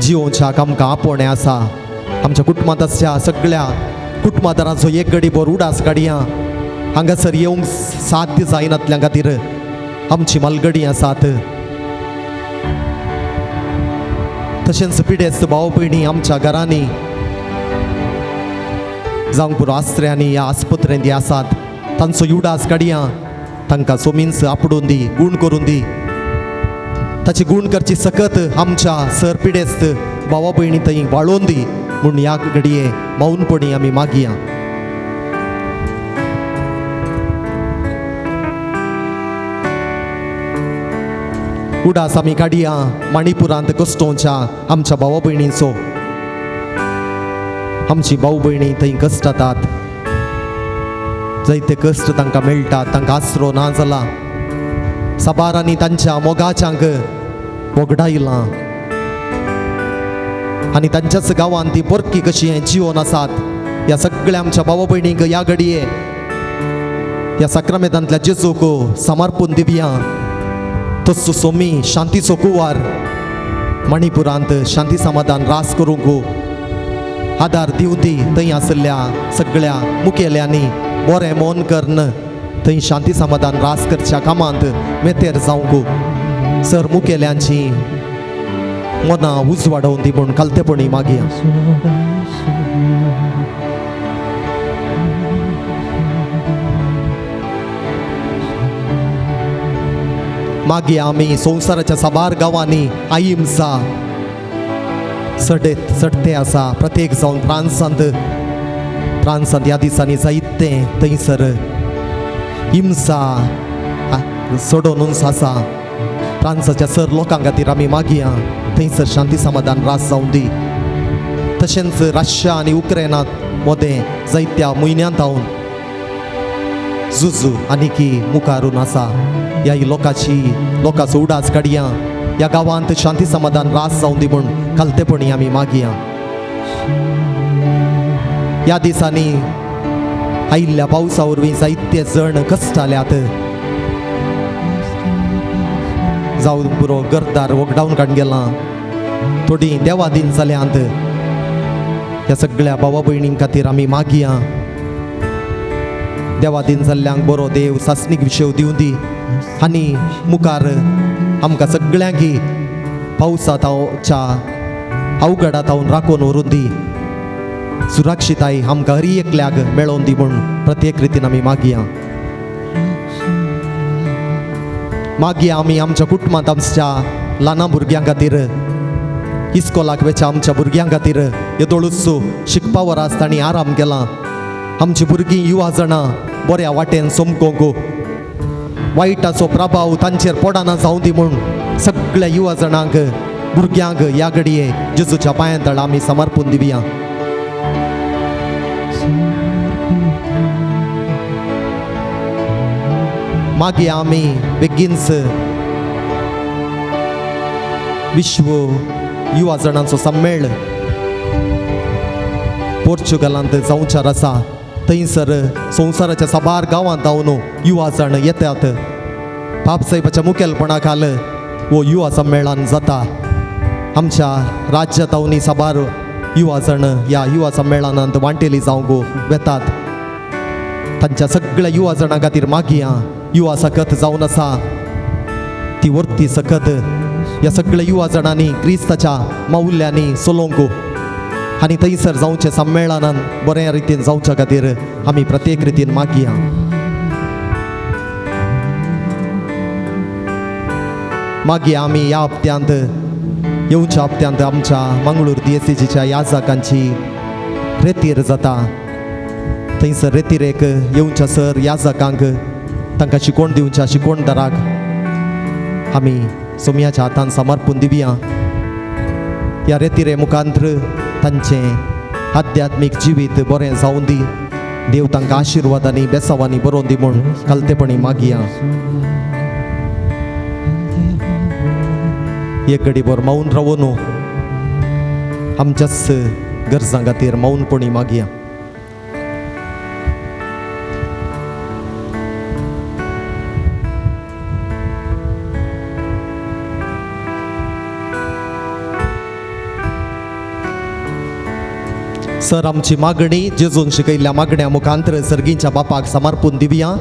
जिवोवच्याक आमकां आपोवणें आसा. आमच्या कुटुंबांत आसच्या सगळ्या कुटुंबादारांचो एक गडी भर उडास काडया. हांगासर येवंक साध्य जायनातल्या खातीर आमची मालगडी आसात. तशेंच पिडेस्त भाव भयणी आमच्या घरांनी जावंक पुरो आसऱ्यांनी ह्या आस्पत्रेंत आसात तांचो युडास काडया. तांकां सोमीन्स आपडून दी, गूण करून दी. ताची गूण करची सकत आमच्या सर पिडेस्त भावा भयणी थंय वाळोवन दी म्हूण ह्या घडये मौनपणी आमी मागया. उडास आमी काडया मणिपुरांत कश्टोवच्या आमच्या भावा भयणींचो. आमची भाव भयणी थंय कश्टतात, जायते कश्ट तांकां मेळटात, तांकां आसरो ना जाला. साबारांनी तांच्या मोगाच्यांक वगडायलां आनी तांच्याच गांवांत ती परकी कशी जिवन आसात. ह्या सगळ्या आमच्या भावा भयणींक ह्या घडये ह्या साक्रामेंतांतल्या जेजूक समर्पून दिवया. तस्सो सोमी शांतीचो कुवार मणिपुरांत शांती समाधान रास करूंक आदार दिवं दी. थंय आशिल्ल्या सगळ्या मुखेल्यांनी बरें मन करून थंय शांती समाधान रास करच्या कामांत मेतेर जावंक सर मुखेल्यांची मनां उजवाडोवन दी म्हूण खालतेपणी मागया. मागीर आमी संवसाराच्या साबार गांवांनी अहिंसा सडते आसा. प्रत्येक जावन फ्रांसांत ह्या दिसांनी जायते थंयसर हिंसा सोडोवन आसा. फ्रांसाच्या सर लोकां खातीर आमी मागया. थंयसर शांती समाधान रास जावं दी. तशेंच रशिया आनी उक्रेनात मदें जायत्या म्हयन्यांत हांव झुजू आनीकी मुखारून आसा. ह्या लोकांची लोकांचो उडास काडया, ह्या गांवांत शांती समाधान रास जावं दी म्हूण खालतेपणी आमी मागया. ह्या दिसांनी आयिल्ल्या पावसा वरवीं जायते जण कश्टाल्यात, जावं पुरो घरदार वगडावन काडून गेलां, थोडीं देवादीन जाल्यांत. ह्या सगळ्या भावा भयणीं खातीर आमी मागया, देवादीन जाल्ल्यांक बरो देव सासणीक विशेव दिवं दी आनी मुखार आमकां सगळ्यांकी पावसाच्या अवघडात हांव राखून व्हरून दी, सुरक्षिताय आमकां हरी एकल्याक मेळोवन दी म्हूण प्रत्येक रितीन आमी मागया. मागया आमी आमच्या कुटुंबांत आमच्या ल्हान भुरग्यां खातीर, इस्कोलाक वेच्या आमच्या भुरग्यां खातीर येदोळूच शिकपा वरास तांणी आराम केला. आमची भुरगीं युवा जाणां बऱ्या वाटेन चमकोंक, वायटाचो प्रभाव तांचेर पडना जावं दी म्हूण सगळ्या युवा जाणांक भुरग्यांक ह्या घडये जेजूच्या पांयां तळा आमी समर्पून दिवया. मागीर आमी बेगीनच विश्व युवा जाणांचो सम्मेळ पोर्चुगलांत जावचार आसा. थंयसर संवसाराच्या साबार गांवांत धांवन युवा जाण येतात. बापसाहेबाच्या मुखेलपणा खाल हो युवा सम्मेळन जाता. आमच्या राज्यांत साबार युवा जाण ह्या युवा सम्मेळनांत वांटेली जावंक वेतात. तांच्या सगळ्या युवा जाणां खातीर मागया, युवा सकत जावन आसा ती वर्ती सकत ह्या सगळ्या युवा जाणांनी क्रिस्ताच्या माउल्यांनी चलोवंक आनी थंयसर जावचें सम्मेळनान बऱ्या रितीन जावच्या खातीर आमी प्रत्येक रितीन मागया. मागीर आमी ह्या हप्त्यांत येवच्या हप्त्यांत आमच्या मंगळूर दियेसीच्या याजकांची रेतीर जाता. थंयसर रेतिरेक येवच्या सर याजकांक तांकां शिकोवण दिवच्या शिकोवणदाराक आमी सोमयाच्या हातान समर्पून दिवया. ह्या रेतिरे मुखांत्र तांचें आध्यात्मीक जिवीत बरें जावं दी, देव तांकां आशिर्वादांनी बेसावांनी बरोवन दी म्हूण खालतेपणी मागया. एक घडीभर मौन रावून आमच्याच गरजां खातीर मौनपणी मागया. सर आमची मागणी जेजून शिकयल्ल्या मागण्या मुखांतर सर्गींच्या बापाक समर्पून दिवया.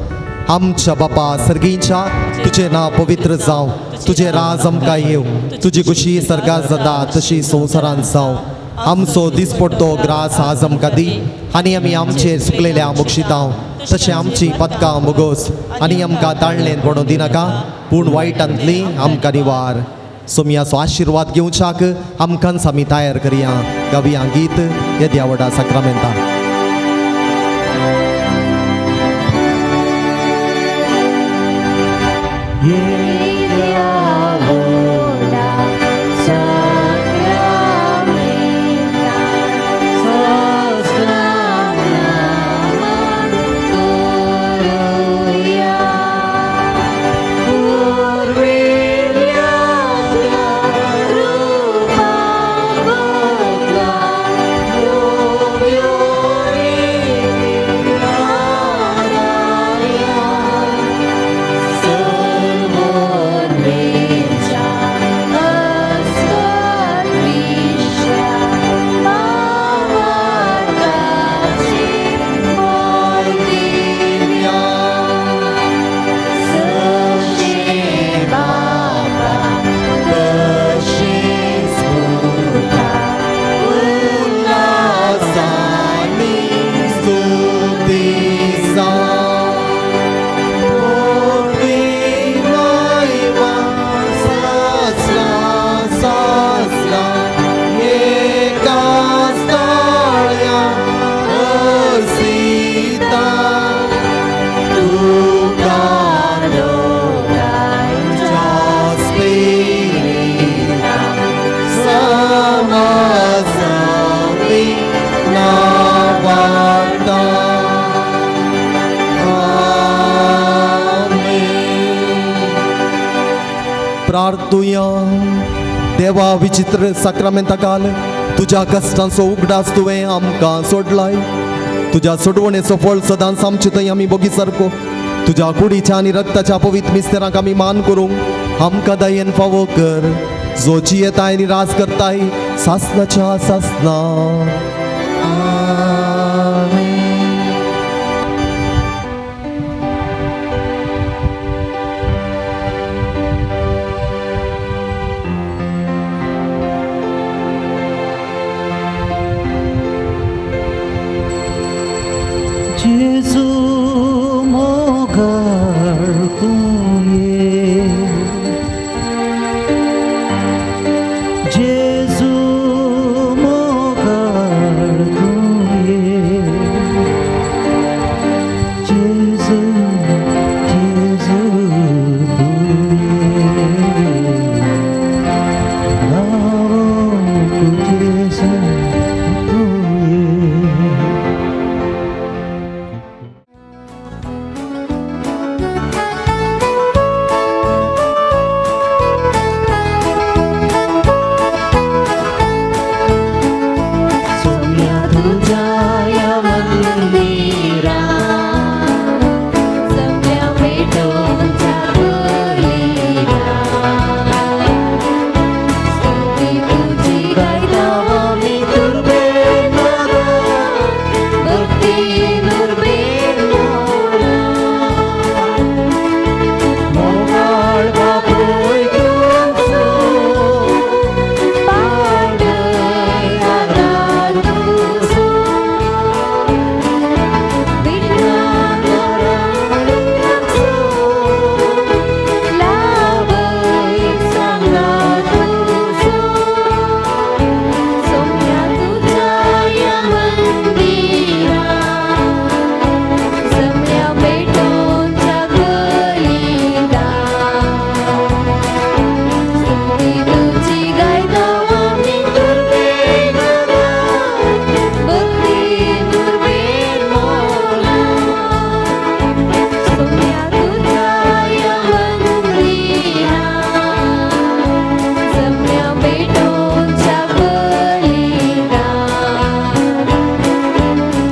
आमच्या बापा सर्गींच्या, तुझे नांव पवित्र जावं, तुझे राज आमकां येवं, तुजी खुशी सर्गात जाता तशी संवसारांत जावं. आमचो दिसपडतो ग्रास आज आमकां दी आनी आमी आमचेर सुकलेल्या मुक्षितांव तशें आमची पदकां मुगोस आनी आमकां ताळणेंत पडूं दिनाका, पूण वायटांतली आमकां निवार. सोमयाचो आशिर्वाद घेवच्याक आमकांच आमी तयार करया. गावया गीत येद्या व्हडा साक्रामेंता. Oh. प्रार्थुया. देवा विचित्र साक्रामेंता घाल तुज्या कश्टांचो उगडास तुवें आमकां सोडलाय. तुज्या सोडवणेचो फळ सदांच आमचे थंय आमी बोगी सारको तुज्या कुडीच्या आनी रक्ताच्या पवित्र मिस्तेरांक आमी मान करूंक आमकां दयेन फावो कर, जो जियेताय आनी राज करताय सासनाच्या सासना. जेजू मोगाळ तुये, जेजू मोगाळ तुये, जेजू जेजू तुये, रावोंक जेजू तुये. सोम्या तुझ्या या मंदिरा सगळ्या पेटोवच्या बलिरा, स्तुती तुझी गायता आमी दुर्बेन मोरा, भक्ती दुर्बेन मोरा. मोगाळ बापूय तुमचो पाडय आदार तुजो, विठ्ठला तुझो, लाभय सांगात तुझो. सोम्या तुझ्या या मंदिरा सगळ्या पेटोवच्या बलिदा, स्तुती तुझी गायता आमी दुर्बेन मोरा, भक्ती दुर्बेन मोरा. सोम्या तुझ्या या मंदिरा सगळ्या पेटोवच्या बलिदा,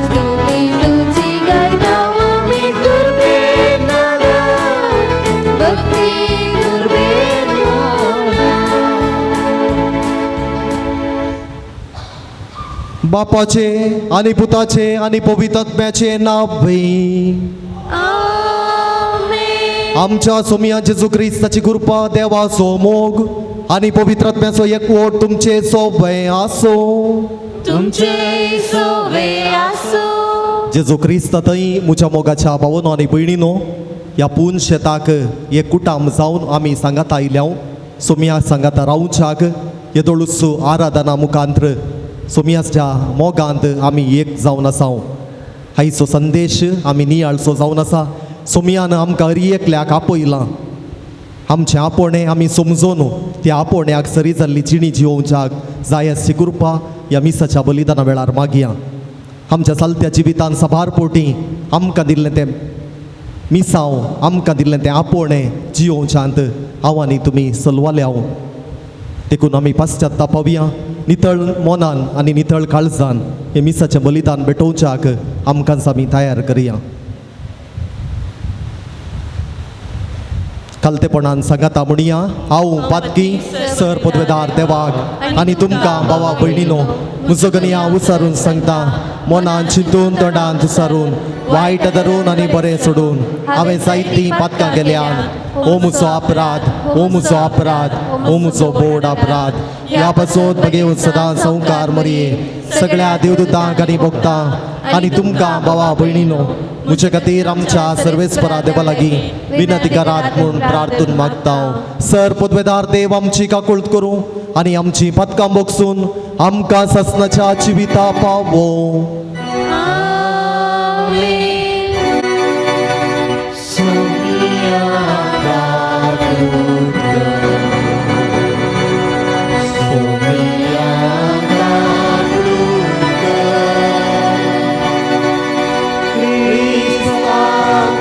स्तुती तुझी गायता आमी दुर्बेन मोरा, भक्ती दुर्बेन मोरा. बापाचे आनी पुताचे आनी पवित्र आत्म्याचे नांव. आमेन. आमच्या सोमिया जेजू क्रिस्ताची कृपा, देवाचो मोग आनी पवित्र आत्म्याचो एकवट तुमचे सोबे आसो. तुमचे सोवे आसो. जेजू क्रिस्त थंय म्हज्या मोगाच्या भावनो आनी भयणीनो, ह्या पून शेताक एक कुटाम जावन आमी सांगाता आयल्या. सोमिया सांगाता रावच्याक येदोळूच आराधना मुखांत्र सोमियाच्या मोगांत आमी एक जावन आसाव. हायचो संदेश आमी नियाळचो जावन आसा. सोमियान आमकां हर एकल्याक आपयलां. आमचें आपोवणें आमी समजून त्या आपोवण्याक सरी जाल्ली जिणी जिवोवच्याक जाय आसची कृपा ह्या मिसाच्या बलिदाना वेळार मागया. आमच्या चलत्या जिवितान साबार पोटी आमकां दिल्लें तें मिसांव, आमकां दिल्लें तें आपोवणें जियोवच्यांत हांव आनी तुमी सलवाल्या. देखून आमी पाश्चात्तापावया नितळ मनान आनी नितळ काळजान हें मिसाचें बलिदान भेटोवच्याक आमकांच आमी तयार करया. खालतेपणान सांगाता म्हणया, हांव पातकी सर पदवेदार देवाक आनी तुमकां भावा भयणीनो म्हजो गणया उचारून सांगता, मनान चिंतून तोंडान तुसारून वायट धरून आनी बरें सोडून हांवें जायतीं पातकां केल्यान. ओ म्हजो अपराध, ओ म्हजो अपराध, ओ म्हजो बोड अपराध. ह्या पासून बगेवन सदां संवकार मरये सगळ्या देवदूतांक आनी भोगतां आनी तुमकां भावा भयणीनो म्हजे खातीर आमच्या सर्वेस्परा देवा लागीं विनंती करात म्हूण प्रार्थून मागता. सर पदवेदार देव आमची काकुळट करूं आनी आमची पातकां बोगसून आमकां ससनाच्या जिविता पावो. आमेन. सोम्या काकूट कर, सोम्या काकूट कर, क्रिस्ता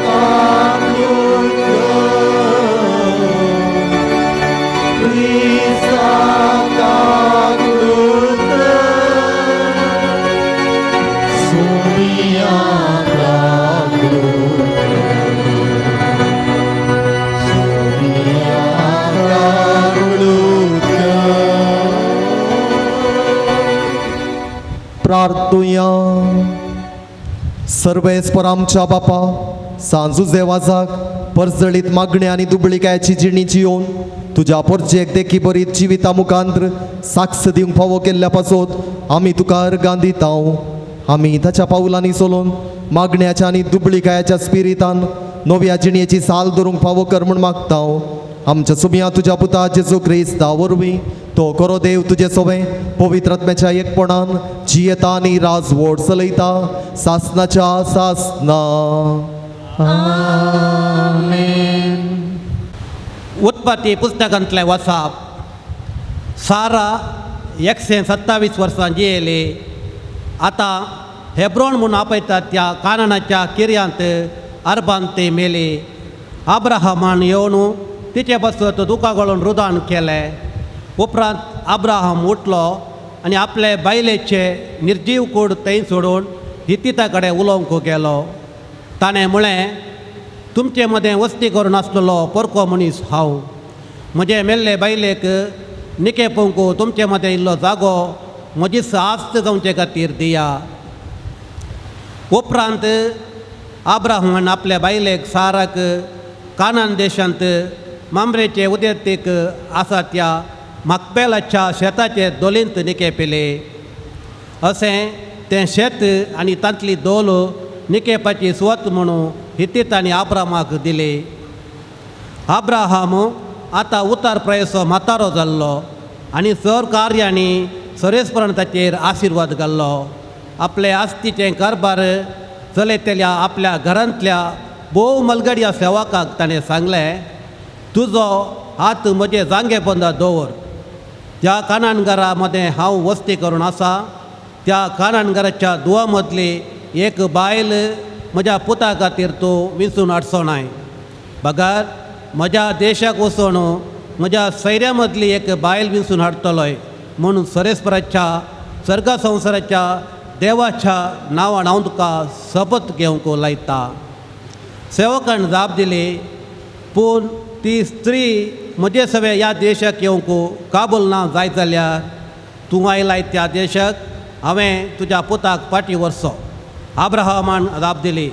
काकूट कर, प्रार्थुया. सर्वेस्पर आमच्या बापा सांजू वाजाक परजळीत मागण्या आनी दुबळिकायाची जिणी जियोवन तुज्या पोरजेक देखी बरी जिविता मुखांत्र साक्ष दिवंक फावो केल्ल्या पासत आमी तुका अर्गां दिता. आमी ताच्या पावलांनी चलोवन मागण्याच्या आनी दुबळिकायाच्या स्पिरितान नव्या जिणेची साल धरूंक फावो कर म्हूण मागता. आमच्या सुमया तुज्या पुता जेजू क्रिस्ता वरवीं तो करो देव तुजे सोवे पवित्र आत्म्याच्या एकपणान जियेता आनी राजवट चलयता सासनाच्या सासना. उत्पत्ती पुस्तकांतलें वसाप. सारा 127 वर्सां जियेली. आतां हेब्रोन म्हूण आपयतात त्या काननाच्या किर्यांत अरबांत ती मेली. अब्राहमान येवन तिचे पासत दुकां गळोवन रुदान केलें. उपरांत अब्राहम उठलो आनी आपले बायलेचे निर्जीव कूड थंय सोडून हितिता कडेन उलोवंक गेलो. ताणें म्हळें, तुमचे मदें वस्ती करून आसलेलो परको मनीस हांव. म्हजे मेल्ले बायलेक निकेपोवंक तुमचे मदें इल्लो जागो म्हजी सास्त जावचे खातीर दिया. उपरांत अब्राहमान आपल्या बायलेक साराक कानान देशांत मामरेचे उदेंतेक आसा त्या माकपेलाच्या शेताचे दोलींत निकेपिले. अशें तें शेत आनी तांतली दोल निकेपाची सुवात म्हणून हितीतांनी आब्रामाक दिली. अब्राहम आतां उतार प्रयसो म्हातारो जाल्लो आनी सर कार्यांनी सरेस्परण ताचेर आशिर्वाद घाल्लो. आपले आस्तीचें कारभार चलयतल्या आपल्या घरांतल्या भोव मलगड्या सेवकाक ताणें सांगलें, तुजो हात म्हजे जांगे पोंदा दवर. ज्या कानानगरा मदें हांव वस्ती करून आसा त्या कानानगराच्या दुवा मदली एक बायल म्हज्या पुता खातीर तूं विंचून हाडचो नाय, बगर म्हज्या देशाक वचून म्हज्या सैऱ्या मदली एक बायल विंचून हाडटलोय म्हूण सरेस्पराच्या सर्गा संवसाराच्या देवाच्या नांवान हांव तुका शपथ घेवंक लायता. सेवकान जाप दिली, पूण ती स्त्री म्हजे सवे ह्या देशाक येवंक काबूल ना जायत जाल्यार तूं आयलाय त्या देशाक हांवें तुज्या पुताक फाटीं व्हरचो. अब्राहमान जाप दिली,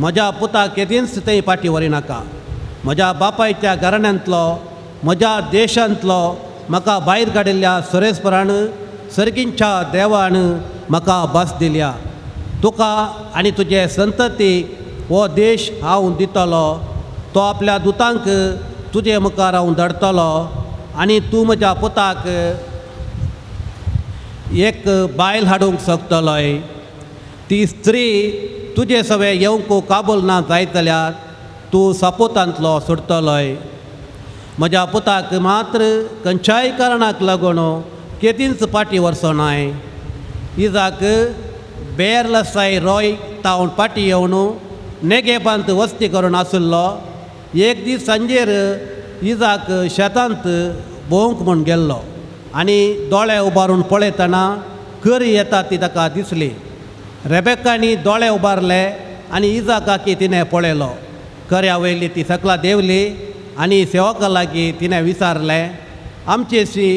म्हज्या पुताक केदींच थंय फाटीं व्हरिनाका. म्हज्या बापायच्या घराण्यांतलो म्हज्या देशांतलो म्हाका भायर काडिल्ल्या सरेस्परान सर्गींच्या देवान म्हाका भास दिल्या. तुका आनी तुजे संतती हो देश हांव दितलो. तो आपल्या दुतांक तुजे मुखार हांव धाडटलो आनी तूं म्हज्या पुताक एक बायल हाडूंक शकतलोय. ती स्त्री तुजे सवे येवंक काबूल ना जायत जाल्यार तूं सपोतांतलो सोडटलोय. म्हज्या पुताक मात्र खंयच्याय कारणाक लागून केदींच फाटीं व्हरचो नाय. इजाक बेरलसाय रॉय तावन फाटीं येवन नेगेबांत वस्ती करून आशिल्लो. एक दीस सांजेर इजाक शेतांत भोंवंक म्हूण गेल्लो आनी दोळे उबारून पळयतना करी येता ती ताका दिसली. रेबेकांनी दोळे उबारले आनी इजाकाकी तिणें पळयलो. कर्या वयली ती सकला देंवली आनी सेवका लागीं तिणें विचारलें, आमचेशी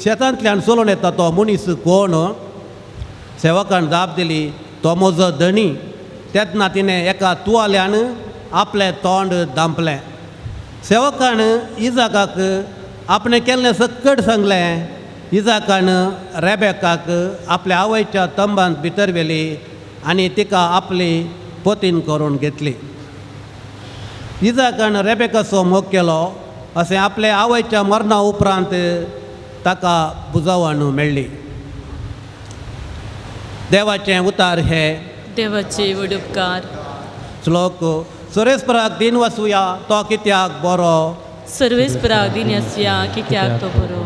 शेतांतल्यान चलोवन येता तो मनीस कोण? सेवकान जाप दिली, तो म्हजो धनी. तेन्ना तिणें एका तुवाल्यान आपलें तोंड धांपलें. सेवकान इजाकाक आपणें केल्लें सकट सांगलें. इजाकान रेबेकाक आपल्या आवयच्या तंबांत भितर व्हेली आनी तिका आपली पतीन करून घेतली. इजाकान रेबेकाचो मोग केलो अशें आपल्या आवयच्या मरणा उपरांत ताका बुजावण मेळ्ळी. देवाचें उतार हे देवाचे व्हड उपकार. श्लोक. सुरेस्पराक दिन वसुया तो कित्याक बरो. सर्वेस्पराक दिन आसुया कित्याक तो बरो.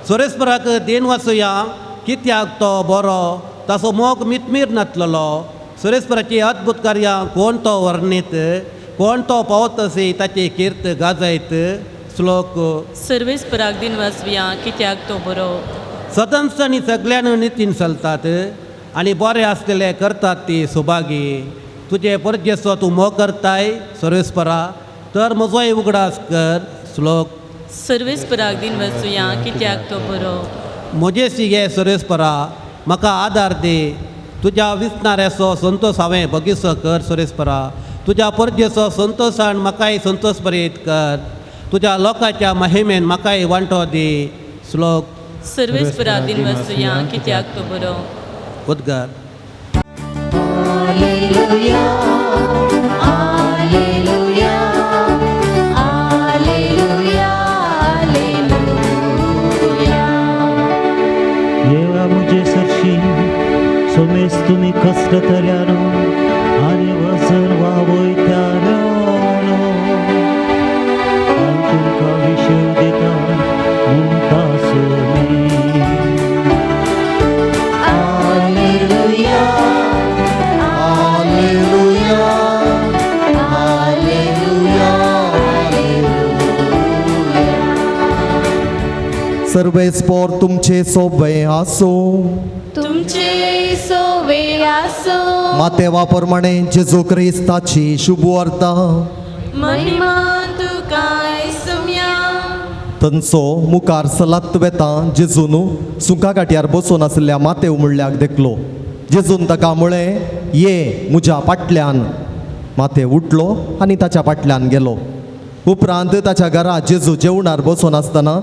सुरेस्पराक दिन वसुया कित्याक तो बरो. ताचो मोग मितमीर नातलेलो. सुरेस्पराची अद्भुत कार्यां कोण तो वर्णीत, कोण तो पावत अशी ताची कीर्त गाजयत. श्लोक. सर्वेस्पराक दिन वासुया कित्याक तो बरो. सदांच आनी सगळ्यान नितीन चलतात आनी बरें आसलेले करतात ती सुभागी. तुजे परजेचो तूं मोग करताय सर्वेस्परा तर म्हजोय उगडास कर. श्लोक. सर्वेस्पराक दिन वसुया कित्याक तो बरो. म्हजेशी गे सर्वेस्परा म्हाका आदार दी. तुज्या विसणाऱ्याचो संतोश हांवें बगीचो कर सुरेशपरा. तुज्या परजेचो संतोशान म्हाकाय संतोश बरीत कर. तुज्या लोकांच्या महिमेन म्हाकाय वांटो दी. श्लोक. सर्वेस्परा दिनवासुया कित्याक तो बरो. उद्गार. Alleluia, Alleluia, Alleluia, Alleluia. येवा मुझे सरशी सोमेस तुमी कश्ट तऱ्यानो आनी वजन वावयतालो हांव तुमकां विशय दिता म्हणटा Somi. Alleluia, Alleluia, Alleluia, Alleluia. सर्वेस्पोर तुमचे सोबे आसूं. तुमचे सोवे आसो. मातेवा प्रमाणे जेजू क्रिस्ताची शुभवार्ता. महिमा तुकाय सुम्या. थंयचो मुखार सलात वेता जेजून सुंका गाठयार बसून आशिल्ल्या मातेव म्हणल्याक देखलो. जेजून ताका म्हळें, ये म्हज्या फाटल्यान. मातेव उठलो आनी ताच्या फाटल्यान गेलो. उपरांत ताच्या घरा जेजू जेवणार बसून आसतना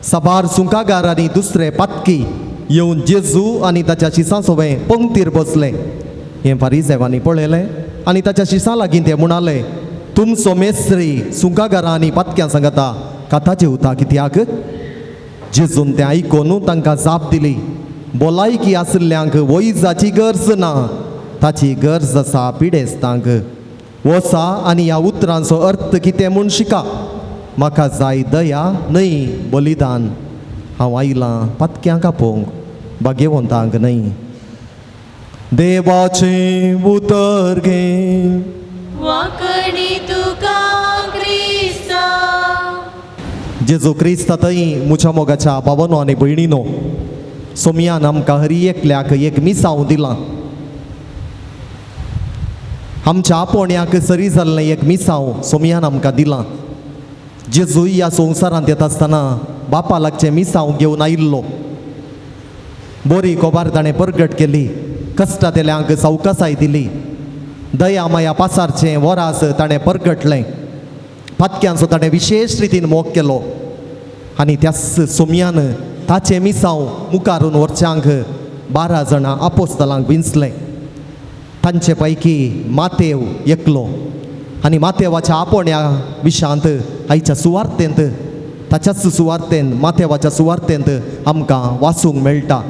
साबार सुंकागार आनी दुसरे पातकी येवन जेजू आनी ताच्या शिसां सोबें पंक्तीर बसले. हें फारीजेवांनी पळयलें आनी ताच्या शिसां लागीं ते म्हणाले, तुमचो मेस्त्री सुंकागारां आनी पातक्यां सांगता खाता जेवता कित्याक? जेजून तें आयकून तांकां जाप दिली, भलायकी आशिल्ल्यांक वैजाची गरज ना, ताची गरज आसा पिडेस्तांक. वसा आनी ह्या उतरांचो अर्थ कितें म्हूण शिका. म्हाका जाय दया न्हय बलिदान. हांव आयलां पातक्यांक आपोवंक, भाग्यवंतांक न्हय. देवाचें उतर घे. वांकणी तुका क्रिस्ता. जेजू क्रिस्त थंय म्हज्या मोगाच्या भावानो आनी भयणीनो, सोमयान आमकां हरी एकल्याक एक मिसांव दिलां. आमच्या आपोवण्याक सरी जाल्लें एक मिसांव सोमयान आमकां दिलां. जेजू ह्या संवसारांत येता आसतना बापा लागचें मिसांव घेवन आयिल्लो. बोरी कोबार ताणें परगट केली, कश्टांतल्यांक सावकासाय दिली, दया माया पासारचें वरास ताणें परगटलें, पातक्यांचो ताणें विशेश रितीन मोग केलो आनी त्याच सोमयान ताचें मिसांव मुखारून व्हरच्यांक 12 जाणां आपोस्तलांक विंचलें. तांचे पैकी मातेव एकलो आनी मातेवाच्या आपोवण्या विशांत आयच्या सुवार्तेंत, ताच्याच सुवार्तेंत, मातेवाच्या सुवार्तेंत आमकां वाचूंक मेळटा.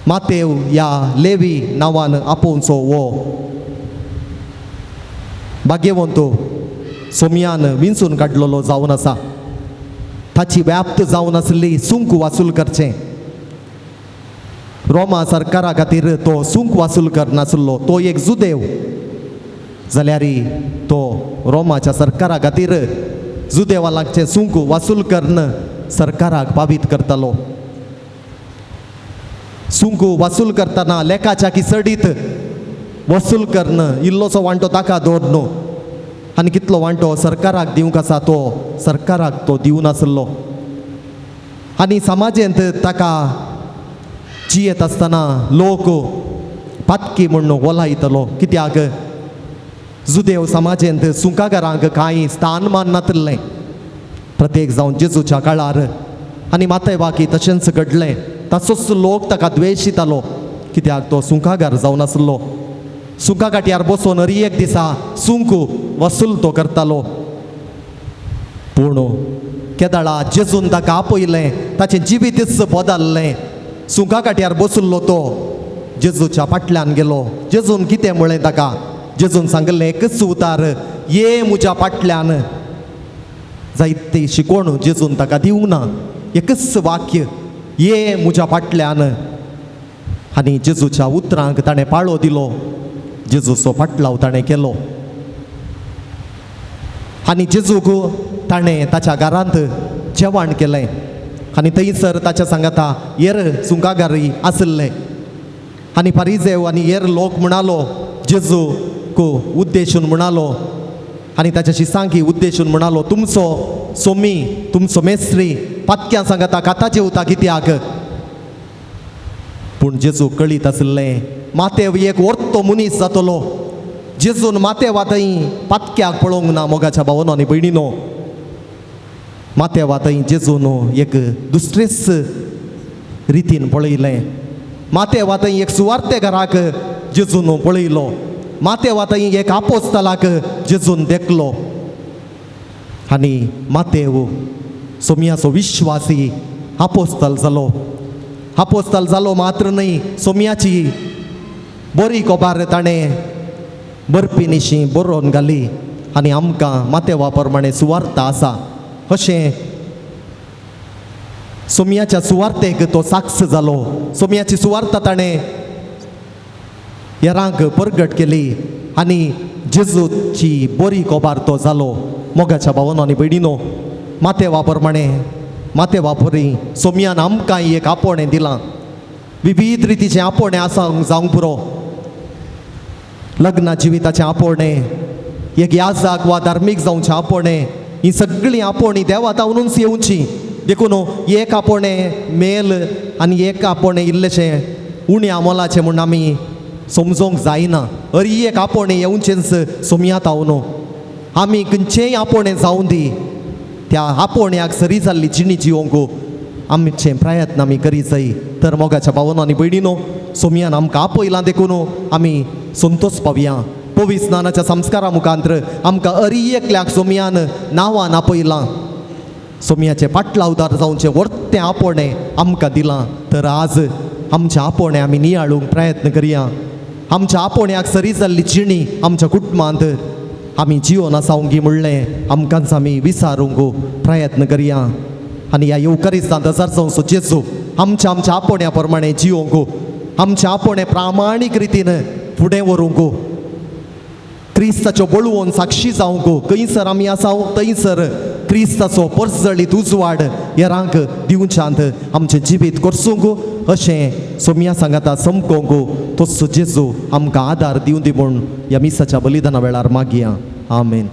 मातेव ह्या लेवी नांवान आपोवचो हो भाग्यवंत सोमयान विंचून काडलेलो जावन आसा. ताची व्याप्त जावन आसली सुंक वासूल करचें. रोमा सरकारा खातीर तो सुंक वासूल करनासलो, तो एक जुदेव जाल्यार तो रोमाच्या सरकारा खातीर जुदेवा लागचें सुंक वासूल करून सरकाराक पावीत करतालो. सुंक वासूल करतना लेखाच्या किसडीत वसूल करून इल्लोसो वांटो ताका दवर न्हू आनी कितलो वांटो सरकाराक दिवंक आसा तो सरकाराक तो दिवं नासलो. आनी समाजेंत ताका जियेत आसतना लोक पातकी म्हूण वोलायतलो, कित्याक जुदेव समाजेंत सुंकागारांक कांय स्थान मान नातिल्लें. प्रत्येक जावन जेजूच्या काळार आनी मातय बाकी तशेंच घडलें. ताचोच लोक ताका द्वेशितालो, कित्याक तो सुंकागार जावन आसलो. सुंका गाठयार बसून हर एक दिसा सुंक वसूल तो करतालो. पूण केदळा जेजून ताका आपयलें, ताचें जिवीतच बदल्लें. सुंका गाठयार बसलो तो जेजूच्या फाटल्यान गेलो. जेजून कितें म्हळें ताका? जेजून सांगलें एकच उतार, ये म्हज्या फाटल्यान. जायते शिकवण जेजून ताका दिवंक ना, एकच वाक्य, ये म्हज्या फाटल्यान. आनी जेजूच्या उतरांक ताणें पाळो दिलो, जेजूचो फाटलाव ताणें केलो आनी जेजूक ताणें ताच्या घरांत जेवण केलें. आनी थंयसर ताच्या सांगाता येर सुंकागारी आशिल्ले आनी फारीजेव आनी येर लोक म्हणालो जेजूक उद्देशून म्हणालो आनी ताच्या शिसांकी उद्देशून म्हणालो, तुमचो सोमी तुमचो मेस्त्री पातक्यां सांगाता खाता जेवता कित्याक? पूण जेजू कळीत आशिल्लें मातेव एक वर्तो मनीस जातलो. जेजून मातेवा थंय पातक्याक पळोवंक ना. मोगाच्या भावनो आनी भयणीनो, मातेवा थंय जेजून एक दुसरेच रितीन पळयलें. मातेवा थंय एक सुवार्ते घराक जेजून पळयलो. मातेवा थंय एक आपोस्तलाक जेजून देखलो. आनी मातेव सोमयाचो विश्वासी आपोस्तल जालो. आपोस्तल जालो मात्र न्हय, सोमयाची बरी खबर ताणें बरपी निशी बरोवन घाली आनी आमकां मातेवा प्रमाणे सुवार्थ आसा अशें सोमयाच्या सुवार्थेक तो साक्ष जालो. सोमयाची सुवार्थ ताणें हेरांक परगट केली आनी जेजूची बरी खबर तो जालो. मोगाच्या भावनो आनी भयणीनो, मातेवा प्रमाणे मातेवा परी सोमयान आमकां एक आपोवणें दिलां. विविध रितीचें आपोवणें आसा जावंक पुरो. लग्न जिविताचें आपोवणें, एक याजाक वा धार्मीक जावचें आपोवणें, ही सगळीं आपोवणीं देवा तावनूच येवची. देखून एक आपोवणें मेल आनी एक आपोवणें इल्लेशें उण्या मोलाचें म्हूण आमी समजोंक जायना. अरी एक आपोवणें येवचेंच सोमया तावन. आमी खंयचेंय आपोवणें जावं दी, त्या आपोवण्याक सरी जाल्ली जिणी जिवंक आमचें प्रयत्न आमी करी जाय. तर मोगाच्या भावनो आनी भयणीनो, सोमयान आमकां आपयलां देखून आमी संतोष पावया. पवित्र स्नानाच्या संस्कारा मुखांतर आमकां अरी एकल्याक सोमयान नांवान आपयलां. सोमयाचें पाटलावदार जावचें वर्तें आपोवणें आमकां दिलां. तर आज आमचें आपोवणें आमी नियाळूंक प्रयत्न करया. आमच्या आपोवण्याक सरी जाल्ली जिणी आमच्या कुटुंबांत आमी जिवन आसावंगी म्हणलें आमकांच आमी विचारूंक प्रयत्न करया. आनी ह्या येवकारिस्तांत हजार जावचो जेजू आमच्या आमच्या आपोवण्या प्रमाणे जिवंक, आमच्या आपोवणें प्रामाणीक रितीन फुडें व्हरूंक, क्रिस्ताच्यो बळवून साक्षी जावंक, खंयसर आमी आसा थंयसर क्रिस्ताचो परजळीत उजवाड हेरांक दिवच्यांत आमचें जिवीत करसूंक अशें सोमया सांगाता समकोंक तोच जेजू आमकां आदार दिवं दी म्हूण ह्या मिसाच्या बलिदाना वेळार मागया. आमेन.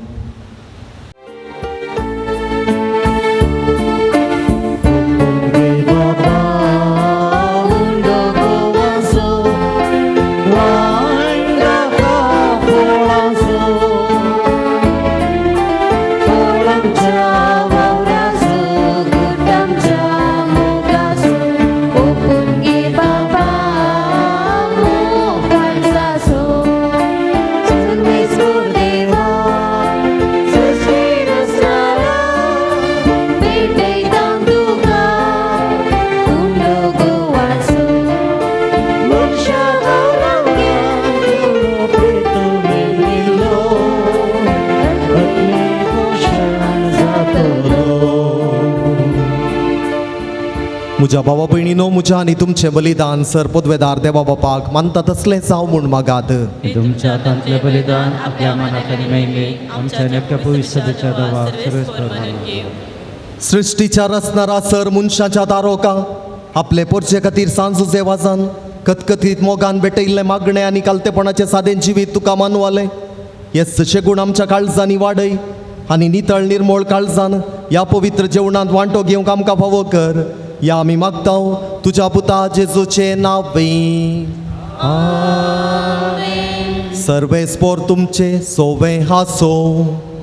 म्हज्या भावा भयणीनो, म्हज्या आनी तुमचें बलिदान सर पदवेदार देवा बापाक मानता तसलें जावं म्हूण मागात. तुमच्या हातांतलें बलिदान आपल्या मनाक आनी महिमेक आमच्या नेमक्या पवित्र देवाक सृश्टीच्या रचणारा सर मनशाच्या तारोका आपले पोरचे खातीर सांजुजे वाजान कतकतीत मोगान भेटयल्लें मागणें आनी कालतेपणाचें सादें जिवीत तुका मानवालें. हे सशेगूण आमच्या काळजांनी वाडय आनी नितळ निर्मोळ काळजान ह्या पवित्र जेवणांत वांटो घेवंक आमकां फावो कर. या आमी मागता तुज्या पुता जेजूचें नांव. सर्वेस्पोर तुमचे सोवे हासो,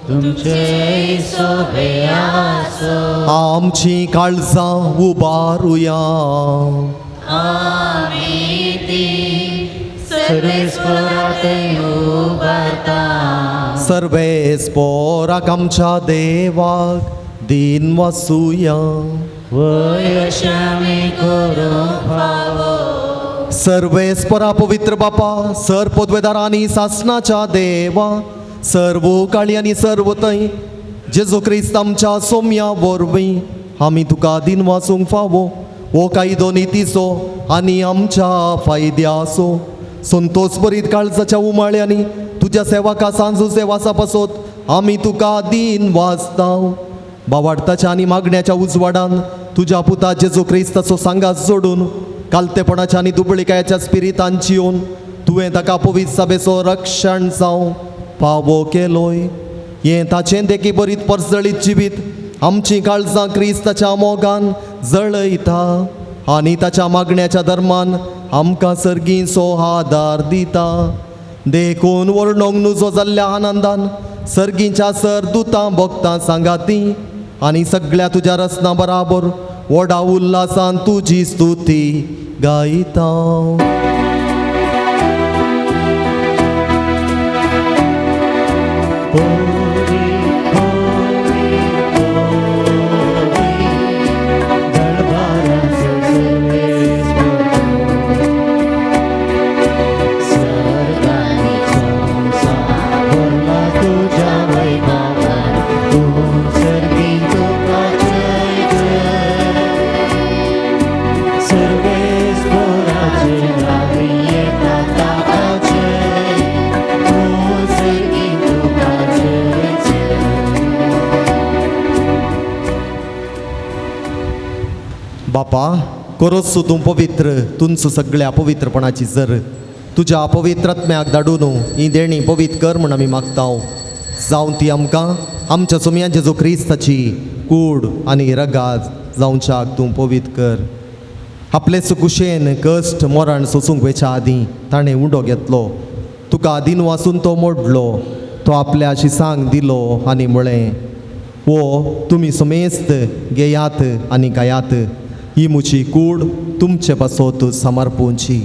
तुमचे सोवे आसो, आमची काळजां उबारुया. आमी ती सर्वेस्पोराक उबारता. सर्वेस्पोराक आमच्या देवाक दिन वासुया. सर्वेस्परा पवित्र बापा, सर पदवेदार आनी सासनाच्या देवा, सर्व काळी आनी सर्व थंय जेजू क्रिस्त आमच्या सोम्या वरवीं आमी तुका दिन वाचूंक फावो. हो कायदो नितीचो आनी आमच्या फायद्याचो संतोष बरीत काळजाच्या उमाळ्यांनी तुज्या सेवका सांजू वासा पासत आमी तुका दिन वाचता. बावाडताच्या आनी मागण्याच्या उजवाडान तुज्या पुता जेजू क्रिस्ताचो सांगात जोडून कालतेपणाच्या आनी दुबळिकायाच्या स्पिरितान जिवन तुवें ताका पवित्र सभेचो रक्षण जावं फावो केलोय. हें ताचें देखी बरीत परजळीत जिवीत आमचीं काळजां क्रिस्ताच्या मोगान जळयता आनी ताच्या मागण्याच्या धर्मान आमकां सर्गींचो आदार दिता. देखून वर्णोंक नुजो जाल्ल्या आनंदान सर्गींच्या सर दुतां भक्तां सांगाती आनी सगळ्या तुज्या रचना बराबर व्हडा उल्हासान तुजी स्तुती गायता. बापा कोरोसू तूं पवित्र तुंचो सगळ्या पवित्रपणाची जर तुज्या पवित्रात्म्याक धाडून ही देणी पवित्र कर म्हूण आमी मागता. जावं ती आमकां आमच्या सोमया जेजू क्रिस्ताची कूड आनी रगाज जावच्याक तूं पवित्र कर. आपले सुकुशेन कश्ट मरण सोसूंक वेच्या आदीं ताणें उंडो घेतलो, तुका आदीन वासून तो मोडलो, तो आपल्या शिसांक दिलो आनी म्हळें, वो तुमी समेस्त घेयात आनी खायात, ही म्हजी कूड तुमचे पासत समर्पूंची.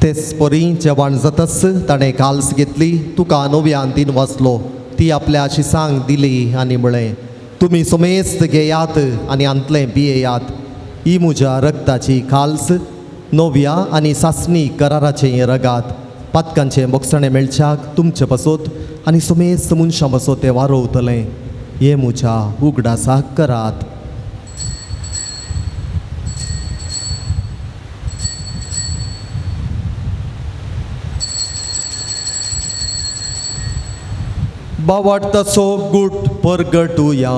तेच परी जेवण जातच ताणें काल्स घेतली, तुका नव्यान तीन वाचलो, ती आपल्या शिसांक दिली आनी म्हळें, तुमी समेस्त घेयात आनी आंतलें पियेयात, ही म्हज्या रक्ताची काल्स नव्या आनी सासणी कराराचें रगात पातकांचें बोगसणें मेळच्याक तुमचे पासत आनी समेस्त मनशां पासत तें वारोवतलें. हें म्हज्या उगडासाक करात. बावाटताचो गूट परगटुया.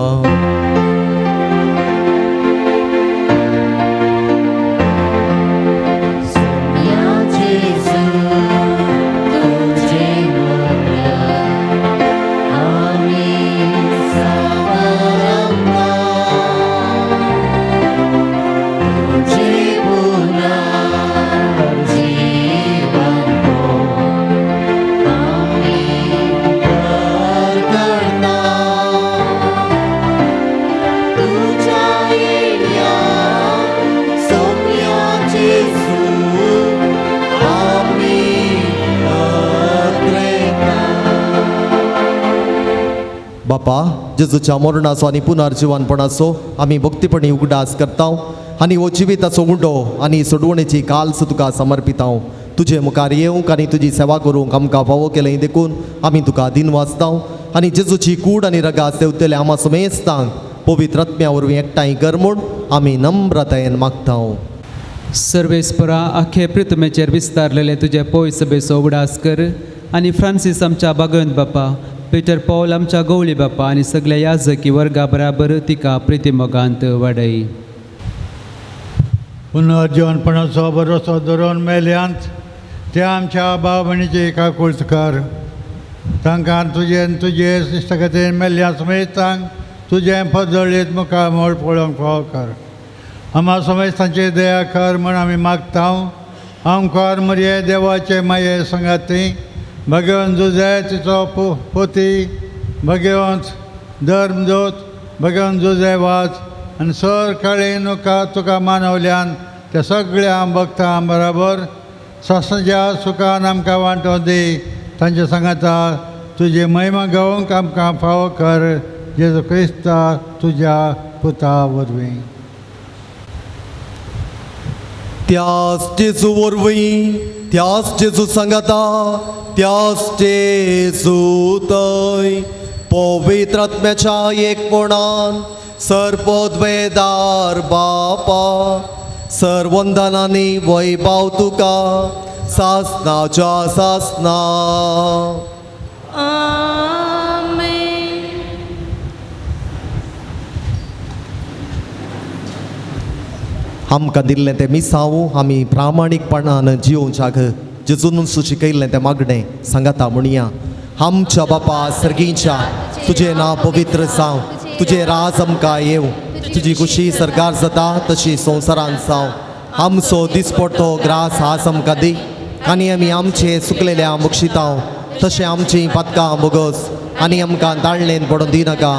बापा जेजूच्या मरणाचो आनी पुनर्जिवनपणाचो आमी भक्तीपणी उगडास करता आनी हो जिविताचो उंडो आनी सोडवणेची काल्स तुका समर्पिता. तुजे मुखार येवंक आनी तुजी सेवा करूंक आमकां फावो केलें देखून आमी तुका दिनवासता आनी जेजूची कूड आनी रगास देवतले आमा समेस्तांक पवित्र आत्म्या वरवीं एकठांय कर म्हूण आमी नम्रतायेन मागता. सर्वेस्परा आखे पृथ्वेचेर विस्तारलेले तुजे पय सभेचो उगडास कर आनी फ्रांसीस आमच्या बागवंत बापा, पीटर पॉल आमच्या गवळी बापा आनी सगल्या याजकी वर्गा बराबर तिका प्रितीमोगांत वाडय. पुनर्जीवनपणाचो भरोसो धरून मेल्यांत त्या आमच्या भाव भयणीचे काकूळत कर. तांकां तुजें तुजे इश्टागतीन मेल्ल्या समेस्तांक तुजें पदळीत मुखार मोड पळोवंक फावो कर. आमा समेस्तांची दया कर म्हूण आमी मागता. आमकार मरये देवाचे माये संगाती भगवंत जुझे तिचो पोती भगवंत धर्मदूत भगवंत जुझे वाज आनी सर काळी नुका तुका मानवल्यान त्या सगळ्या भक्तां बराबर सासणाच्या सुखान आमकां वांटो दी. तांच्या सांगाता तुजी महिमा गावंक आमकां फावो कर जेजू क्रिस्ता तुज्या पुता वरवीं. त्याच जेजू वरवीं, त्याच जेजू सांगाता, त्याच जेजू थंय पवित्र आत्म्याच्या एकपणान सर्वोद्वेदार बापा सर्वंदनांनी वैभाव तुका सासनाच्या सासना. आमेन. आमकां दिल्लें तें मिसांव आमी प्रामाणीकपणान जियोवच्याक जेजून शिकयल्लें तें मागणें सांगाता म्हणया. आमच्या बापा सर्गींच्या तुजें नांव पवित्र जावं, तुजें राज आमकां येवं, तुजी खुशी सरकार जाता तशी संवसारांत जावं. आमचो दिसपडतो ग्रास आज आमकां दी आनी आमी आमचे सुकलेल्या मुक्षितांव तशें आमचीं पातकां बोगस आनी आमकां ताळणेन पडून दिनाका,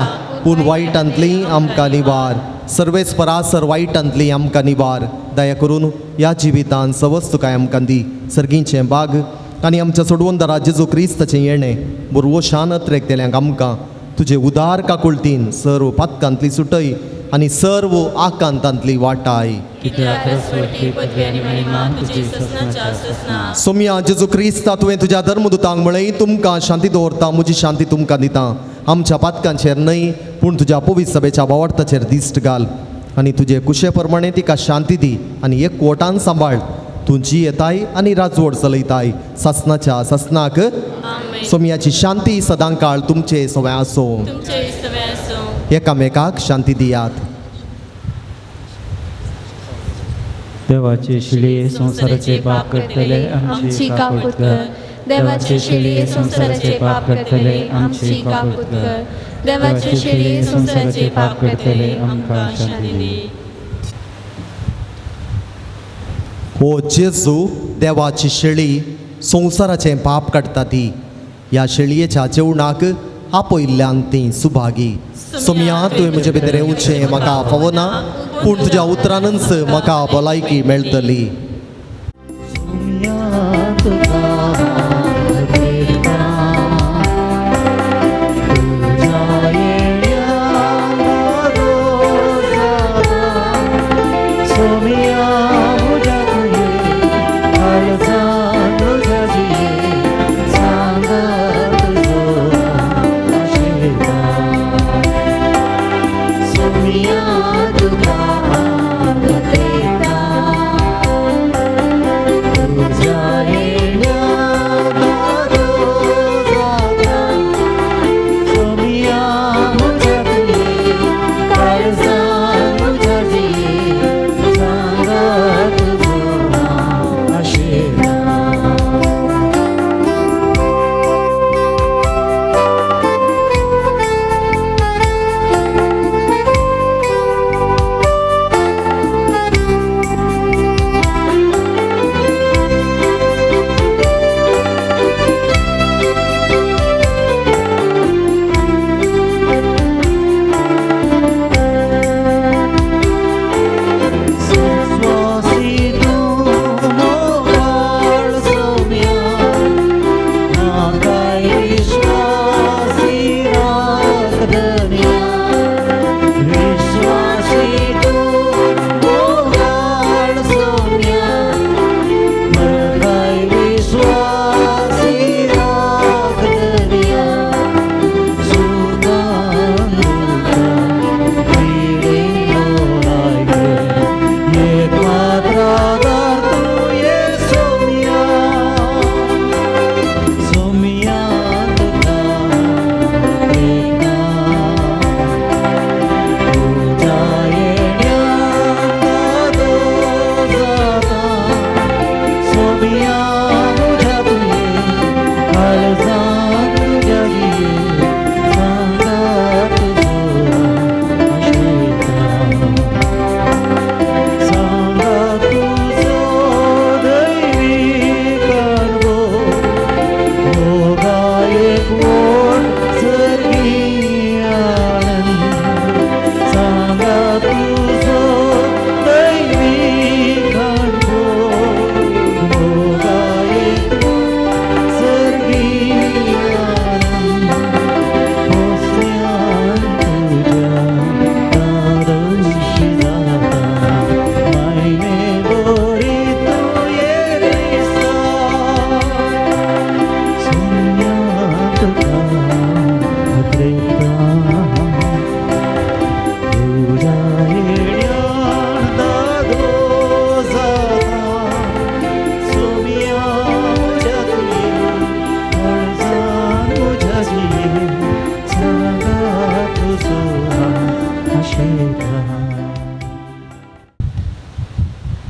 पूण वायटांतली आमकां निवार. सर्वेस परासर वायटांतली आमकां निवार. दया करून ह्या जिवितान सवस्त तुका आमकां दी सर्गींचें बाग आनी आमच्या सोडवंदरा जेजू क्रिस्ताचें येणें बुरवो शान अत्रेकतेल्यांक आमकां तुजे उदार काकुळतीन सर्व पातकांतली सुटय आनी सर्व आकांतांतली वाटाय. सोम्या जेजू क्रिस्ता तुवें तुज्या धर्मदुतांक म्हळें, तुमकां शांती दवरता, म्हजी शांती तुमकां दिता. आमच्या पातकांचेर न्हय पूण तुज्या पवित्र सभेच्या भावार्थाचेर दिश्ट घाल आनी तुजे कुशे प्रमाणे तिका शांती दी आनी एक कोटान सांबाळ. तूं जी येताय आनी राजवड चलयताय सासनाच्या सासनाक. सोम्याची शांती सदां काळ तुमचे सवय आसूं. एकामेकाक शांती दियात. देवाची शिळी संवसाराचे पाप करतले आमची काकूत कर. देवाची शिळी संवसाराचे पाप करतले आमची काकूत कर. देवाची शिळी संवसाराचे पाप करतले आमकां शांती दी. हो जेजू देवाची शेळी संवसाराचें पाप काडटा ती ह्या शेळयेच्या जेवणाक आपयल्ल्यान ती सुभागी. सोम्या तुवें म्हजे भितर येवचें म्हाका फावना, पूण तुज्या उतरानच म्हाका भलायकी मेळटली.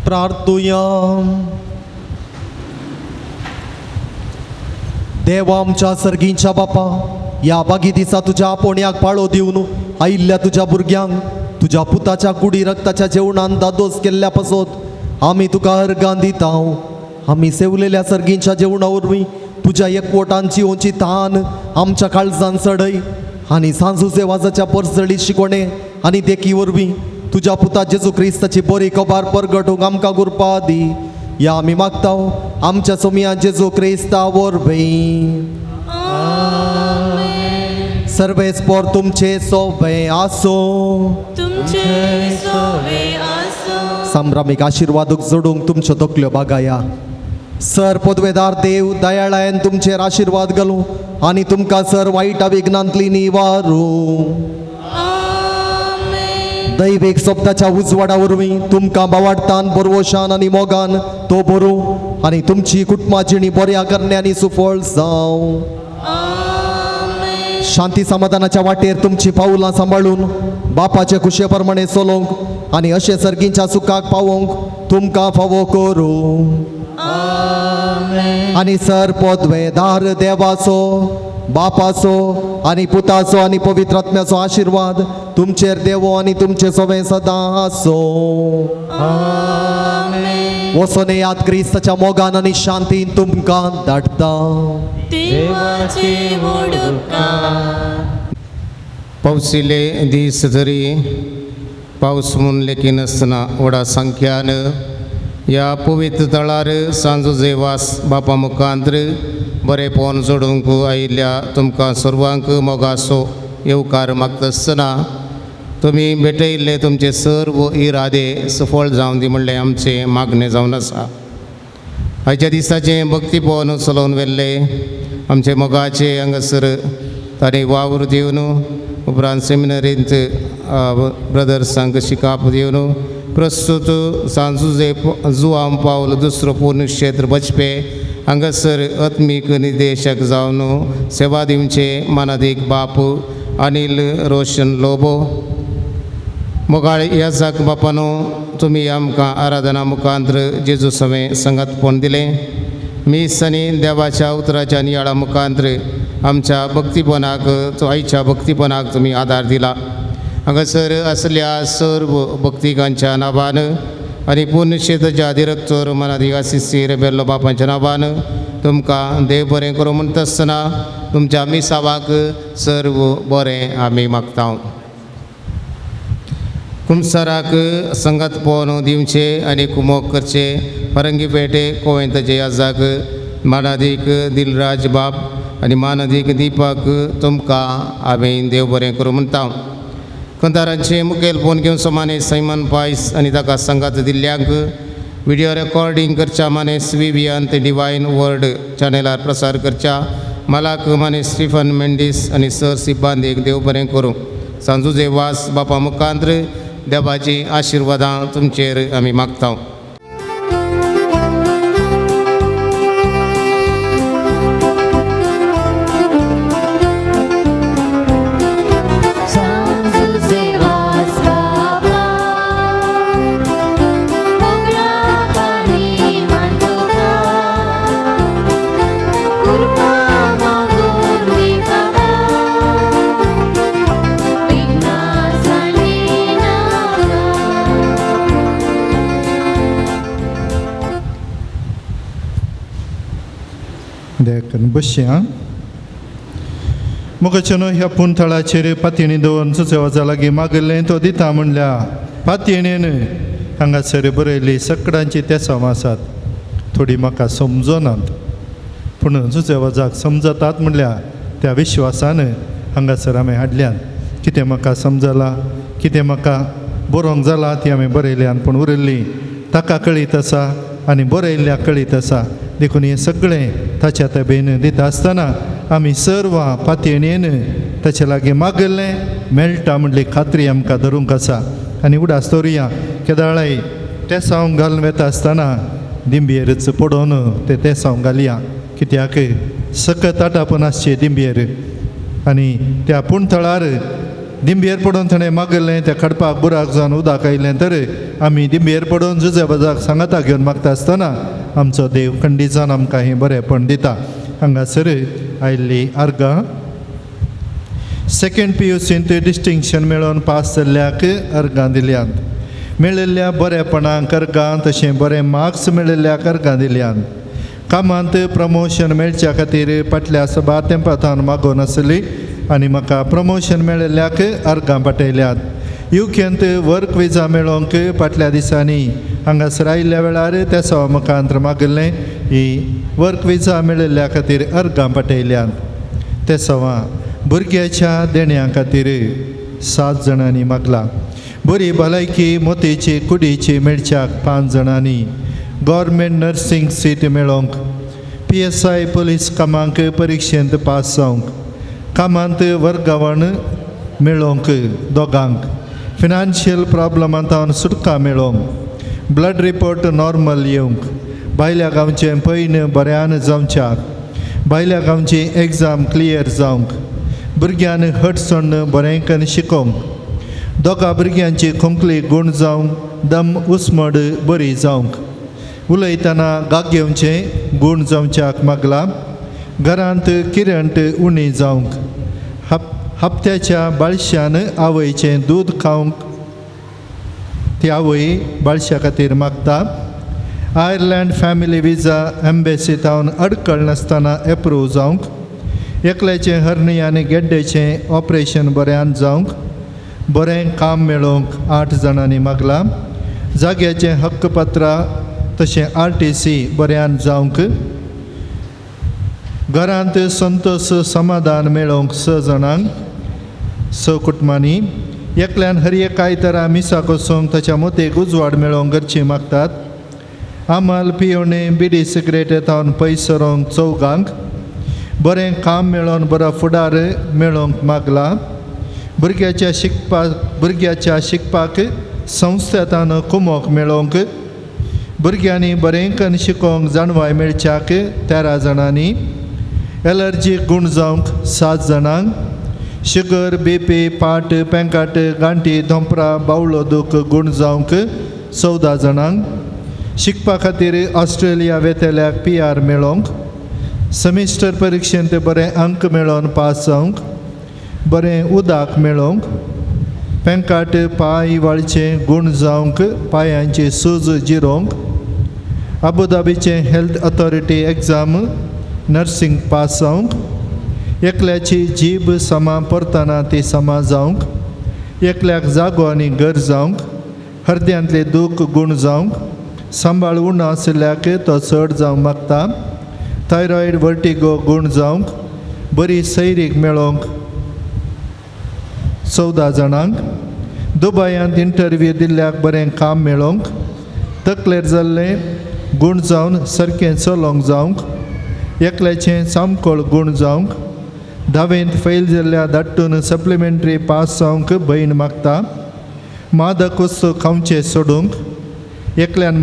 प्रार्थुया. देवा आमच्या सर्गींच्या बापा, ह्या बागी दिसा तुज्या आपोवण्याक पाळो दिवन आयिल्ल्या तुज्या भुरग्यांक तुज्या पुताच्या कुडी रक्ताच्या जेवणान दादोस केल्ल्या पासत आमी तुका अर्गां दिता. आमी सेवलेल्या सर्गींच्या जेवणा वरवीं तुज्या एकवटांची ओंची तान आमच्या काळजान चडय आनी सांजुजे वाजाच्या परजळी शिकोणे आनी देखी वरवीं तुज्या पुता जेजू क्रिस्ताची बरी खबर परगटूंक आमकां गुरपा दी. या आमी मागता आमच्या सोमया जेजू क्रिस्ता वरवीं. सर्वेस्पोर तुमचे सोबे आसो. तुमचे सोबे आसो. संभ्रामीक आशिर्वादूक जोडूंक तुमच्यो तकल्यो बागाया. सर पदवेदार देव दयाळायन तुमचेर आशिर्वाद घालूं आनी तुमकां सर वायट विघ्नांतली निवारूं. दैवीक सोबताच्या उजवाडा वरवीं तुमकां बावाडतान बरवशान आनी मोगान तो बरूं आनी तुमची कुटुंबा जिणी बऱ्या करण्यांनी सुफळ जावं. शांती समाधानाच्या वाटेर तुमची पावलां सांबाळून बापाचे खुशे प्रमाणे चलोवंक आनी अशें सर्गींच्या सुखाक पावोवंक तुमकां फावो करूं. आनी सर पदवेदार देवाचो बापाचो आनी पुताचो आनी पवित्र आत्म्याचो आशिर्वाद तुमचेर देवो आनी तुमचे सवे सदां आसूं. वचोन येयात क्रिस्ताच्या मोगान आनी शांतीन तुमकां धाडटा. देवाचे पावसिले दीस तरी पावस म्हूण लेखिनासतना व्हडा संख्यान ह्या पवित्र तळार सांजुजे वास बापा मुखांत्र बरेपण जोडूंक आयिल्ल्या तुमकां सर्वांक मोगासो येवकार मागता आसतना तुमी भेटयिल्ले तुमचे सर्व इरादे सफळ जावन दी म्हणलें आमचें मागणें जावन आसा. आयच्या दिसाचें भक्तीपण चलोवन व्हेल्ले आमचे मोगाचे हांगासर ताणें वावर दिवन उपरांत सेमिनरींत ब्रदर्सांक शिकाप दिवन प्रस्तुत सांजुजे जुआम पावल दुसरो पूर्ण क्षेत्र बचपे हांगासर आत्मीक निदेशक जावन सेवा दिवचे मानादीक बाप अनिल रोशन लोबो. मोगाळ याजाक बापानो तुमी आमकां आराधना मुखांत्र जेजू सवें संगतपण दिलें. मीस आनी देवाच्या उतराच्या नियाळा मुखांत्र आमच्या भक्तीपणाक आयच्या भक्तीपणाक तुमी आदार दिला. हांगासर असल्या सर्व भक्तिकांच्या नांवान आनी पुण्यक्षेत्राच्या अधिरक्तर मनादिक आसिसी रेबेल्लो बापांच्या नांवान तुमकां देव बरें करूं म्हणटा आसतना तुमच्या मिसावाक सर्व बरें आमी मागता. कुमसाराक संगतपण दिवचे आनी कुमोक करचे फरंगी पेटे कोवेंताचे याजाक मानादीक दिलराज बाप आनी मानादीक दीपक तुमकां आमी देव बरें करूं म्हणटा. कंदारांचे मुखेल फोन घेवन सोमाने सैमन पायस आनी ताका संगात दिल्ल्यांक विडियो रेकॉर्डिंग करच्या मानेस विवियन ते डिवायन वर्ड चॅनलार प्रसार करच्या मालाक मानेस स्टिफन मेंडीस आनी सर सिब्बांदीक देव बरें करूं. सांजुजे वास बापा मुखांत्र देवाची आशिर्वादां तुमचेर आमी मागता. बसया मोगाच्यानो ह्या पुणथळाचेर पातयेणी दवरून सुचेवाजा लागीं मागिल्लें तो दिता म्हणल्या पातयेणेन हांगासर बरयल्ली सकडांची तेसांव आसात. थोडी म्हाका समजनात पूण सुचेवाजाक समजतात म्हणल्या त्या विश्वासान हांगासर आमी हाडल्यान. कितें म्हाका समजलां कितें म्हाका बरोवंक जालां ती आमी बरयल्यान पूण उरिल्ली ताका कळीत आसा आनी बरयल्ल्या कळीत आसा. देखून हें सगळें ताच्या तबेन दिता आसतना आमी सर्व पातयेणेन ताचे लागीं मागिल्लें मेळटा म्हणली खात्री आमकां धरूंक आसा. आनी उडास दवरुया केदाळाय तेसांव घालून वता आसतना दिंबयेरच पडोवन ते तेसांव घालया कित्याक सकत आटापून आसचे दिंबयेर आनी त्या पुणथळार दिंबयेर पडून थंय मागिल्लें त्या खडपाक बुराक जावन उदक आयलें तर आमी दिंबयेर पडून जुजे बाजाक सांगाता घेवन मागता आसतना आमचो देव खंडीत जावन आमकां हें बरेंपण दिता. हांगासर आयिल्ली अर्गां. सेकंड पी you सींत डिस्टिंक्शन मेळोवन पास जाल्ल्याक अर्गां दिल्यांत. मेळिल्ल्या बरेपणाक अर्गां तशें बरे मार्क्स मेळिल्ल्याक अर्गां दिल्यांत. कामांत प्रमोशन मेळच्या खातीर फाटल्या सभा तेंपांत मागोवन आसली आनी म्हाका प्रमोशन मेळिल्ल्याक अर्गां पाठयल्यात. युकेंत वर्क विजा मेळोवंक फाटल्या दिसांनी हांगासर आयिल्ल्या वेळार त्या सवा मुखांत मागिल्लें ही वर्क विजा मेळिल्ल्या खातीर अर्गां पाठयल्यात. ते सवा भुरग्याच्या देण्या खातीर 7 जाणांनी मागला. बरी भलायकी मोतीची कुडीची मेळच्याक 5 जाणांनी. गव्हर्मेंट नर्सिंग सीट मेळोवंक, PSI police कामांक परिक्षेंत पास जावंक, कामांत वर्गावण मेळोवंक दोगांक, फिनान्शियल प्रॉब्लमांत सुटका मेळोवंक, ब्लड रिपोर्ट नॉर्मल येवंक, भायल्या गांवचें पयन बऱ्यान जावच्याक, भायल्या गांवची एग्जाम क्लियर जावंक, भुरग्यान हट सोडून बरें करून शिकोवंक, दोगा भुरग्यांची खोंकली गूण जावंक, दम उस्मड बरी जावंक, उलयतना गाग घेवचें गूण जावच्याक मागला. घरांत किरंट उणी जावंक, हप्त्याच्या बाळशान आवयचें दूद खावंक ती आवय बाळशा खातीर मागता. आयर्लंड फॅमिली विजा एम्बेसी थावन अडकळ नासतना एप्रूव जावंक, एकल्याचें हरणी आनी गेड्डेचें ऑपरेशन बऱ्यान जावंक, बरें काम मेळोवंक 8 जाणांनी मागला. जाग्याचें हक्कपत्रां तशें RTC बऱ्यान जावंक, घरांत संतोष समाधान मेळोवंक 6 जाणांक 6 कुटुंबांनी. एकल्यान हर एक आयतारा मिसाक वचूंक ताच्या मोतेक उजवाड मेळोवंक गरची मागतात. आमाल पियोणे बिडी सिगरेट थावन पयस सरोंक 4गांक. बरें काम मेळोवन बरो फुडार मेळोवंक मागला. भुरग्याच्या शिकपाक संस्थेतान कुमोक मेळोवंक, भुरग्यांनी बरें करून शिकोवंक जाणवाय मेळच्याक 13 जाणांनी. एलर्जी गूण जावंक 7 जाणांक. शुगर BP पाट पेंकाट गांठी धोंपरा बावलो दूख गूण जावंक 14 जाणांक. शिकपा खातीर ऑस्ट्रेलिया वेतल्याक PR मेळोवंक, सेमिस्टर परिक्षेंत बरें अंक मेळोवन पास जावंक, बरें उदक मेळोवंक, पेंकाट पांय वाळचें गूण जावंक, पांयांची सूज जिरोवंक, अबुधाबीचें health authority exam nursing pass जावंक, एकल्याची जीब समा परतना ती समा जावंक, एकल्याक जागो आनी घर जावंक, हरद्यांतलें दूख गूण जावंक, सांबाळ उणो आशिल्ल्याक तो चड जावंक मागता, थायरॉयड वर्टिगो गूण जावंक, बरी सैरीक मेळोवंक 14 जाणांक. दुबयांत इंटरव्यू दिल्ल्याक बरें काम मेळोवंक, तकलेर जाल्लें गूण जावन सारकें चलोवंक जावंक, एकल्याचें सामकोळ गूण जावंक, धावेंत फेल जाल्ल्या धाडटून सप्लिमेंट्री पास जावंक भयण मागता. मादक वस्तू खावचें सोडूंक, एकल्यान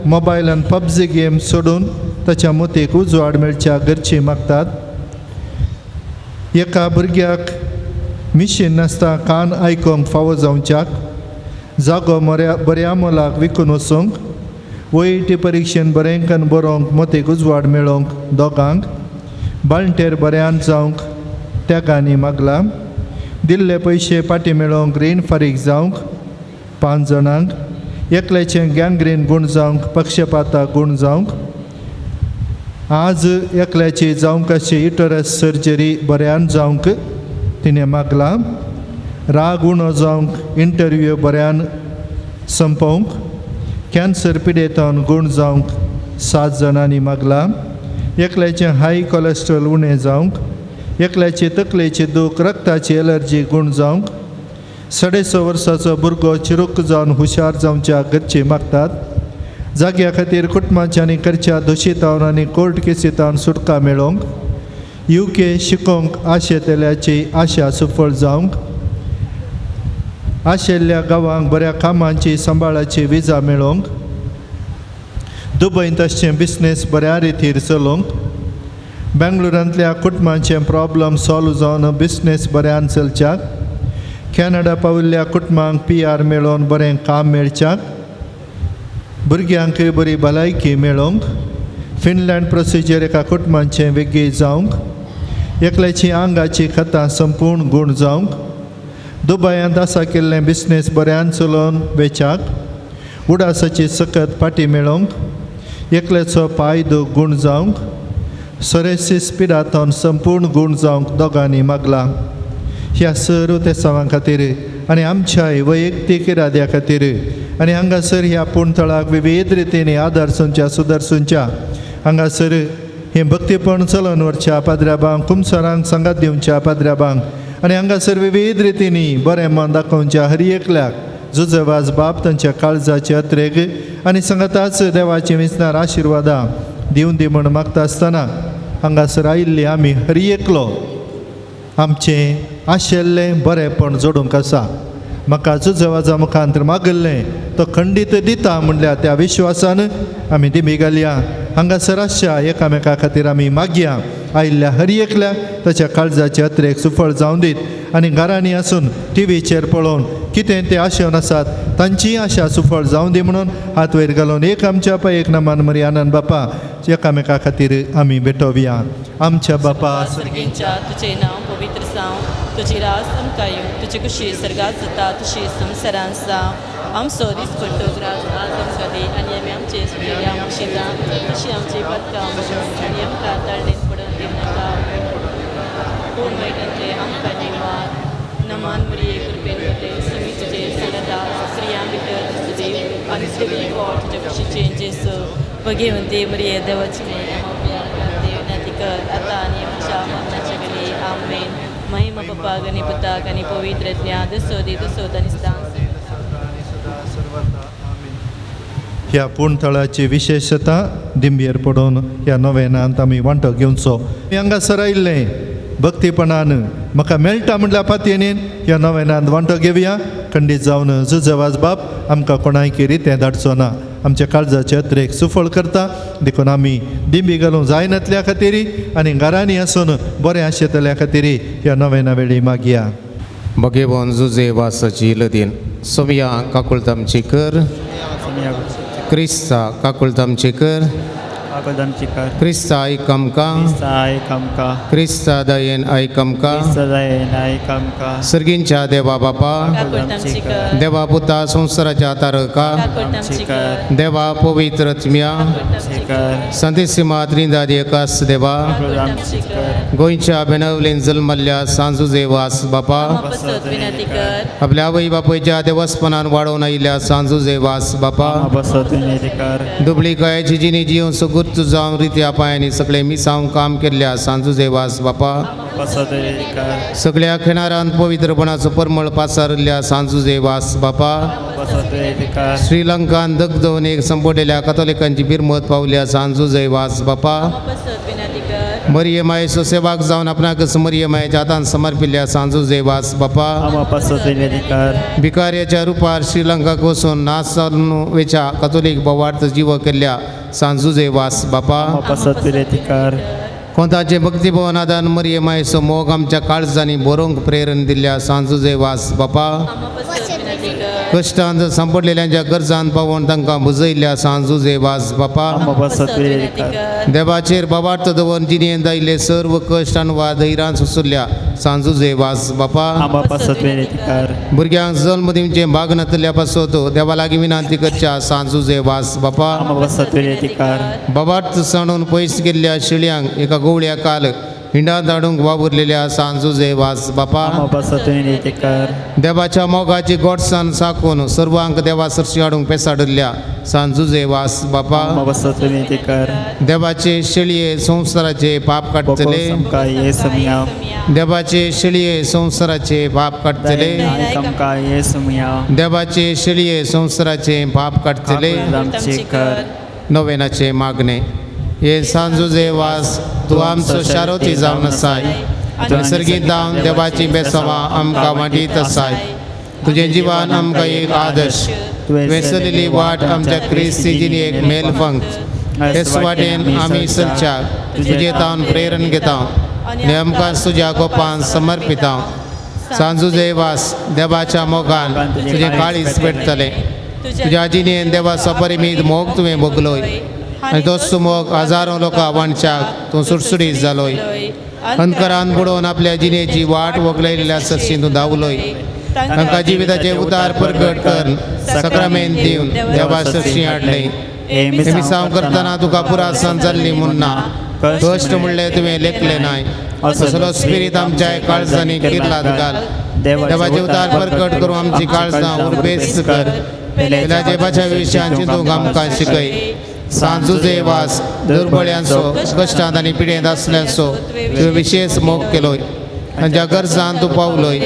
मोबायलान पबजी गेम सोडून ताच्या मोतीक उजवाड मेळच्या गरची मागतात. एका भुरग्याक मिशीन नासता कान आयकोंक फावो जावच्याक, जागो बऱ्या मोलाक विकून वचूंक, OET परिक्षेन बरें करून बरोवंक मोतीक उजवाड मेळोवंक दोगांक, बाळंटेर बऱ्यान जावंक त्यागांनी मागला. दिल्ले पयशे फाटीं मेळोवंक रीण फारीक जावंक 5 जाणांक. एकल्याचें गँग्रीन गूण जावंक, पक्षपाता गूण जावंक, आज एकल्याची जावंक अशी युटरस सर्जरी बऱ्यान जावंक तिणें मागला. राग उणो जावंक, इंटरव्यू बऱ्यान संपोवंक, कॅन्सर पिडेतान गूण जावंक 7 जाणांनी मागला. एकल्याचें हाय कोलेस्ट्रॉल उणें जावंक, एकल्याची तकलेची दूख रक्ताची एलर्जी गूण जावंक, 6.5 वर्साचो भुरगो चिरूक जावन हुशार जावच्या गरची मागतात. जाग्या खातीर कुटुंबाच्या आनी करच्या दोशीतावन आनी कोर्ट केसीतावन सुटका मेळोवंक, UK शिकोवंक आशेतल्याची आशा सुफळ जावंक, आशिल्ल्या गांवांक बऱ्या कामांची सांबाळाची विजा मेळोवंक, दुबयंत आसचें बिजनेस बऱ्या रितीर चलोवंक, बेंगलोरांतल्या कुटुंबांचे प्रॉब्लम सॉल्व जावन बिजनेस बऱ्यान चलच्याक, कॅनडा पाविल्ल्या कुटुंबांक PR मेळोवन बरें काम मेळच्याक, भुरग्यांक बरी भलायकी मेळोवंक, फिनलँड प्रोसिजर एका कुटुंबाचें वेगळी जावंक, एकल्याची आंगाची खतां संपूर्ण गूण जावंक, दुबायांत आसा केल्लें बिजनेस बऱ्यान चलोवन वेच्याक, उडासाची सकत फाटी मेळोवंक, एकल्याचो पायदो गूण जावंक, सोरेसीस पिडांतून संपूर्ण गूण जावंक दोगांनी मागलां. ह्या सर्व तेसांवां खातीर आनी आमच्या वैयक्तीक इराद्या खातीर आनी हांगासर ह्या पूणथळाक विविध रितीन आदार सुंच्या सुदरसुंच्या हांगासर हें भक्तीपण चलोवन व्हरच्या पाद्र्याबांक, कुमसरांक सांगात दिवच्या पाद्र्याबांक आनी हांगासर विविध रितींनी बरें मन दाखोवच्या हर एकल्याक जुजवाज बाप तांच्या काळजाचे अत्रेग आनी सांगाताच देवाची विसणार आशिर्वादां दिवन दी म्हूण मागता आसतना हांगासर आयिल्ली आमी हर एकलो आमचें आशिल्लें बरेंपण जोडूंक आसा. म्हाका जुजवाजा मुखांत मागिल्लें तो खंडीत दिता म्हणल्यार त्या विश्वासान आमी दिमी घालया. हांगासर आसच्या एकामेका खातीर आमी मागया. आयिल्ल्या हर एकल्या ताच्या काळजाचे अत्रेक सुफळ जावन दीत आनी घरांनी आसून टिवीचेर पळोवन कितें ते आशेवन आसात तांची आशा सुफळ जावन दी म्हणून हात वयर घालून एक आमच्या पाय एक नमान मरी आनंद बापा एकामेका खातीर आमी भेटोवया. आमच्या बापा सर्गींच्या तुझे नांव पवित्र जावं, तुजी रास आमकां येवं, तुजी खुशी सर्गात जाता तशी संवसारांत जावं. आमचो दीस पडटो ग्रास आज आमकां दी आनी आमी आमचे सुकिल्ल्या मुशीदां तशी आमची पदकां आनी आमकां ताळणेंत पडून दिवनाका, पूण वायटांतलें आमकां निवार. नमान मरिये कृपेन भरले समी तुजे सडता स्त्रियां भितर तुजी आनी तुजी पोट तुज्या कुशीचें जेसू. भगेवंती मरिये देवाची विनंती कर आतां आनी आमच्या मरणाच्या घडये. आमेन. महिमा बापाक आनी पुताक आनी पवित्र ज्ञान दसो दी दसोत आनी सदां. ह्या पूणथळाची विशेशता दिंबयेर पडून ह्या नवेनांत आमी वांटो घेवचो. हांगासर आयिल्लें भक्तीपणान म्हाका मेळटा म्हटल्यार पातयेन ह्या नवेनांत वांटो घेवया. खंडीत जावन जुजवाज बाप आमकां कोणायकी रितें धाडचो ना, आमच्या काळजाचे अत्रेक सुफळ करता. देखून आमी दिंबी घालूंक जायनातल्या खातीर आनी घरांनी आसून बरें आशेतल्या खातीर ह्या नवेना वेळी मागया. भगेवन जुजे वासाची लदीन सोमया काकुळत आमची कर, क्रिस्ता काकुळत आमची कर, क्रिस्ता आयक आमकां, क्रिस्ता दयेन आयक आमकां. सर्गींच्या देवा बापा, देवा पुता संवसाराच्या तारका, देवा पवित्र आत्म्या, संतेसिमा त्रिंदाद एकास देवा, गोंयच्या बेनवलेन जल्मल्ल्या सांजुजे वास बापा, आपल्या आवय बापायच्या देवस्पणान वाडोवन आयिल्ल्या सांजुजे वास बापा, दुबळी कायाची जिणी जिवन सुगूत जावन रित्या पांयांनी सगळे मिसांव काम केल्ल्या सांजुजे वास बापा, सगळ्या खेणारान पवित्रपणाचो परमळ पासारिल्ल्या सांजुजे वास बापा, श्रीलंकान दगदवन एक संपडलेल्या कथोलिकांची बिरमत पावल्या सांजुजे वास बापा, मरिये मायेचो सेवाक जावन आपणाकच मरिये मायेच्या हातान समर्पिल्ल्या सांजुजे वास बापा, भिकाऱ्याच्या रुपार श्रीलंकाक वचून नाच जावन वेच्या कथोलीक भावार्थ जीव केल्ल्या सांजुजे वास बापा, कोंताचे भक्तीभवनादान मरिये मायेचो मोग आमच्या काळजांनी बरोवंक प्रेरण दिल्ल्या सांजुजे वास बापा, कश्टांत सांपडलेल्यांच्या गरजान पावोवन तांकां बुजयल्ल्या सांजुजे वास बापा, देवाचेर बाबार्थ दवरून जिणेंत आयिल्ले सर्व कश्ट आनी वा धैर्यान सोंसुल्ल्या सांजुजे वास बापा, भुरग्यांक जल्म दिवचें भाग नातल्या पासत देवा लागीं विनंती करच्या सांजुजे वास बापा, बाबार्थ सांडून पयस गेल्ल्या शेळयांक एका गोवळ्या काल हिंडा धाडूंक वावुरलेल्या सांजुजे वास बापा, देवाच्या मोगाची गोडसाण साकून सर्वांक देवा सरशी हाडूंक पेसाडिल्ल्या सांजुजे वास बापा, देवाचे शेळये संवसाराचे पाप काडटले, देवाचे शेळये संवसाराचे पाप काडटले, देवाचे शेळये संवसाराचे पाप काडटले. नोवेनाचे मागणे. हे सांजुजे वास तूं आमचो शारोती जावन आसाय, निसर्गीत जावन देवाची बेसवां आमकां वांटीत आसाय. तुजें जिवन आमकां एक आदर्श, तुवें चलिल्ली वाट आमच्या क्रिस्ती जिणेक मेलफंक. हेच वाटेन आमी चलच्या तुजे तावन प्रेरण घेता आनी आमकां तुज्या गोपान समर्पिता. सांजुजे वास देवाच्या मोगान तुजें काळीज पेटतलें. तुज्या जिणेन देवाचो परिमीत मोग तुवें भोगलोय. आनी तोच मोग हजारो लोकां वांटच्याक तूं सुटसुटीत जालोय. अंधकारान बुडोवन आपल्या जिणेची वाट वगळयल्ल्या सरशी तूं धांवलोय. तांकां जिविताचे उतार परगट कर सक्रामेंत दिवन देवा सरशी हाडलें. हे मिसांव करतना तुका पुरासन जाल्ली म्हूण ना, कश्ट म्हणलें तुवें लेखलें नाय. असलो स्पिरीत आमच्या काळजांनी किर्लात घाल. देवाचे उतार परगट करून आमची काळजां उर्बेस्त कर. पेल्याचे भाशा विशयान चिंतूंक आमकां शिकय. सांजुजे वास दुर्बळ्यांचो कश्टांत आनी पिडेंत आसल्यांचो तुवें विशेश मोग केलोय. तांच्या गरजान तूं पावलोय.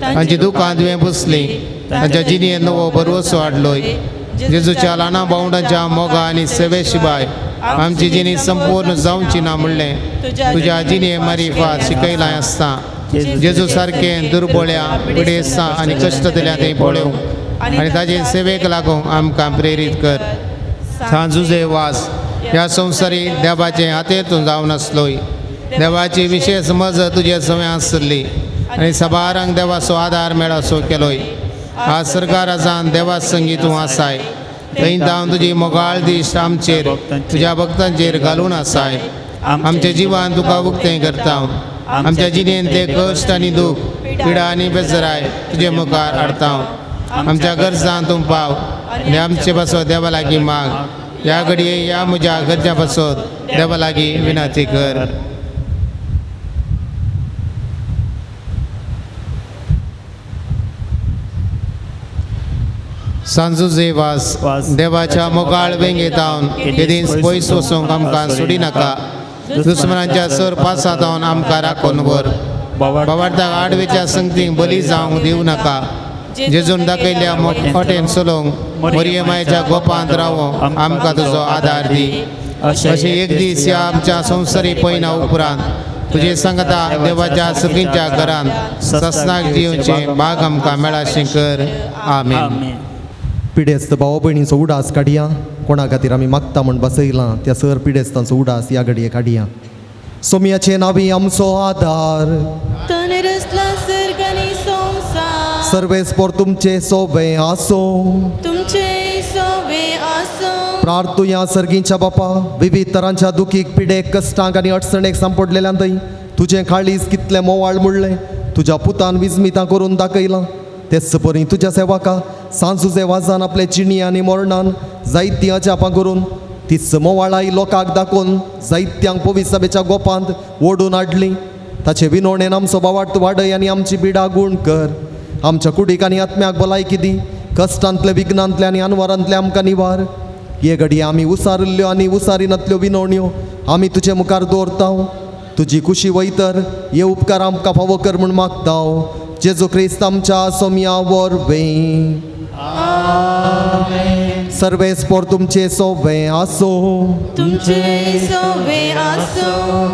तांची दुकां तुवें पुसलीं. तांच्या जिणेंत नवो भरवसो हाडलोय. जेजूच्या ल्हाना भावंडांच्या मोगा आनी सेवे शिवाय आमची जिणी संपूर्ण जावची ना म्हणलें तुज्या जिणे मारिफात शिकयलां आसता. जेजू सारकें दुर्बळ्या पिडेस्तां आनी कश्ट दिल्या तें पळोवंक आनी ताजे सेवेक लागूंक आमकां प्रेरीत कर. सांजुजे वास ह्या संवसारी देवाचे हातेर तूं जावन आसलोय. देवाची विशेश मजत तुजे सवय आसली आनी सबारांक देवाचो आदार मेळसो केलोय. आज सरकाराजान देवा संगी तूं आसाय. थंय जावन तुजी मोगाळ दीस आमचेर तुज्या भक्तांचेर घालून आसाय. आमच्या जिवान तुका उक्तें करता. आमच्या जिणेन ते कश्ट आनी दूख पिडा आनी बेजराय तुजे मुखार हाडता. आमच्या गरजान तूं पाव आनी आमचे पासत देवा लागीं माग. ह्या घडये ह्या म्हज्या गरजां पासत देवा लागीं विनंती कर. सांजुजे वास देवाच्या मोगाळ वेंगेतावन केदींच पयस वचूंक आमकां सोडिनाका. दुस्मनाच्या सर पासातावन आमकां राखून व्हर. बाबार्थाक आडवेच्या संगतींक बली जावंक दिवं नाका. जेजून दाखयल्ल्या वाटेन चलोवंक मोरये मायेच्या गोपांत रावोंक आमकां तुजो आदार दी. अशें एक दीस ह्या आमच्या संवसारी पयना उपरांत तुजे सांगता देवाच्या सगळींच्या घरांत ससनाक दिवचें भाग आमकां मेळाशें कर. आमेन. पिडेस्त भाव भयणींचो उडास काडया. कोणा खातीर आमी मागता म्हूण बसयलां त्या सर पिडेस्तांचो उडास ह्या घडये काडया. सोमयाचे नावी आमचो आदार. सर्वेस्पोर तुमचे सोबे आसो. तुमचे सोबे आसो. प्रार्थुया सर्गींच्या बापा विविध तरांच्या दुखीक पिडेक कश्टांक आनी अडचणेक सांपडलेल्यान थंय तुजें काळीज कितलें मोवाळ मुडलें तुज्या पुतान विजमितां करून दाखयलां. तेच परी तुज्या सेवका सांजुजे वाजान आपले जिणी आनी मरणान जायतीं अजापां करून तीच मोवाळाय लोकांक दाखोवन जायत्यांक पवित्र सभेच्या गोपांत ओडून हाडली. ताचे विनोणेन आमचो बावाट वाडय आनी आमची बिडा गूण कर. आमच्या कुडीक आनी आत्म्याक भलायकी दी. कश्टांतले विघ्नांतले आनी अनवरांतले आमकां निवार. हे घडये आमी उसारिल्ल्यो आनी उसारिनातल्यो विनवण्यो आमी तुजे मुखार दवरता. तुजी कुशी वयतर हे उपकार आमकां फावो कर म्हूण मागता. जेजू क्रिस्त आमच्या सोमया वरवीं. सर्वेस्पोर तुमचे सोबे आसो. तुमचे सोबे आसो.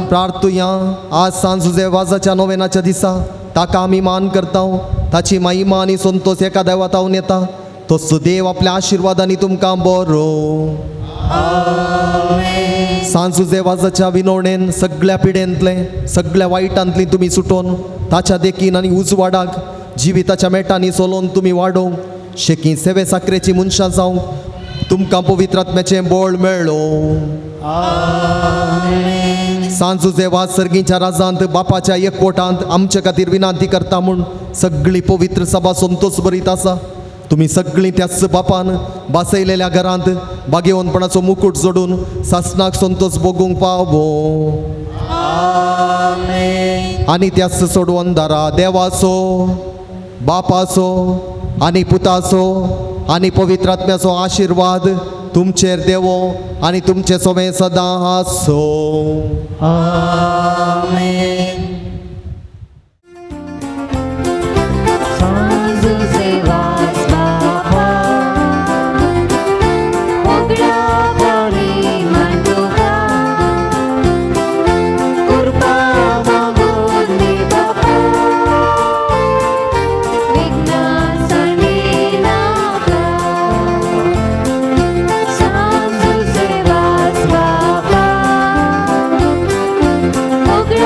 प्रार्थुया. आज सांजुजे वाजाच्या नोवेनाच्या दिसा ताका आमी मान करता. ताची महिमा आनी संतोष एका देवातावन येता. तो सुदेव आपल्या आशिर्वादांनी तुमकां बरो. सांजुजे वाजाच्या विनवणेन सगळ्या पिडेंतले सगळ्या वायटांतली तुमी सुटोवन ताच्या देखीन आनी उजवाडाक जिविताच्या मेटांनी चलोवन तुमी वाडोवंक शेकी सेवे साकरेची मनशां जावंक तुमकां पवित्र आत्म्याचें बळ मेळ्ळो. सांजुजे वाज सर्गीच्या राजांत बापाच्या एकवटांत आमचे खातीर विनंती करता म्हूण सगळी पवित्र सभा संतोष भरीत आसा. तुमी सगळीं त्याच बापान बासयलेल्या घरांत बागेवनपणाचो मुकूट जोडून सासनाक संतोष भोगूंक पावो. आनी त्याच सोडवून दारा देवाचो बापाचो आनी पुताचो आनी पवित्र आत्म्याचो आशिर्वाद तुमचेर देवो आनी तुमचे सोमे सदां आसो. आमेन. Bye.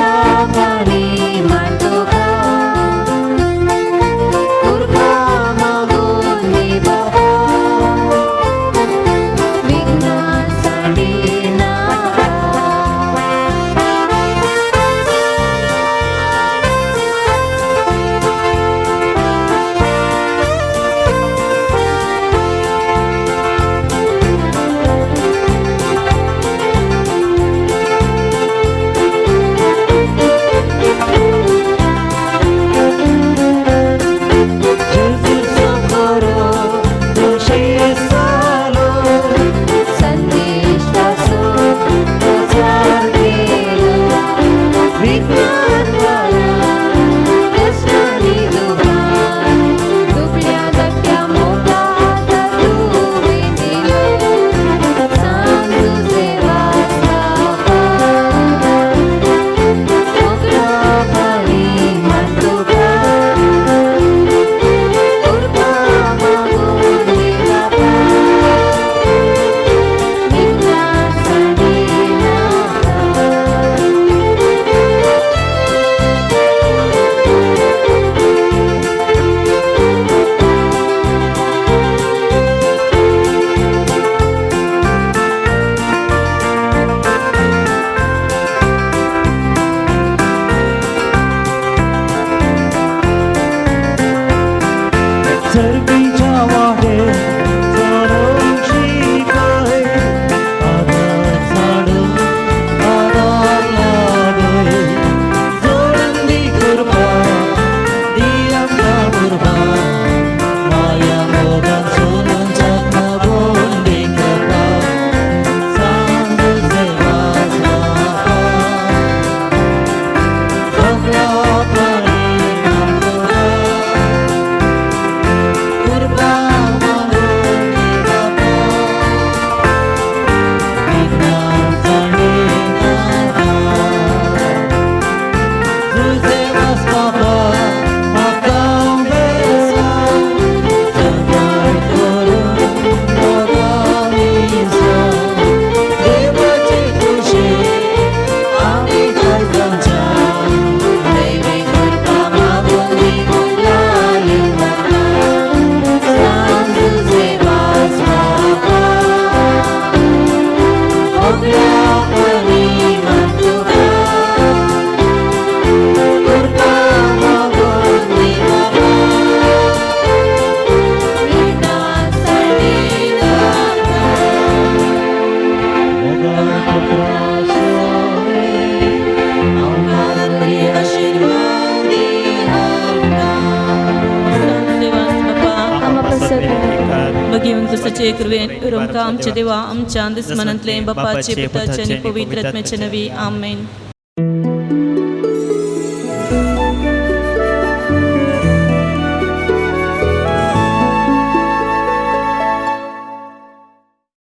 आमच्या देवा आमच्या दुस्मनांतले बापाचे पुताचे आनी पवित्र आत्म्याचे नवी आमेन.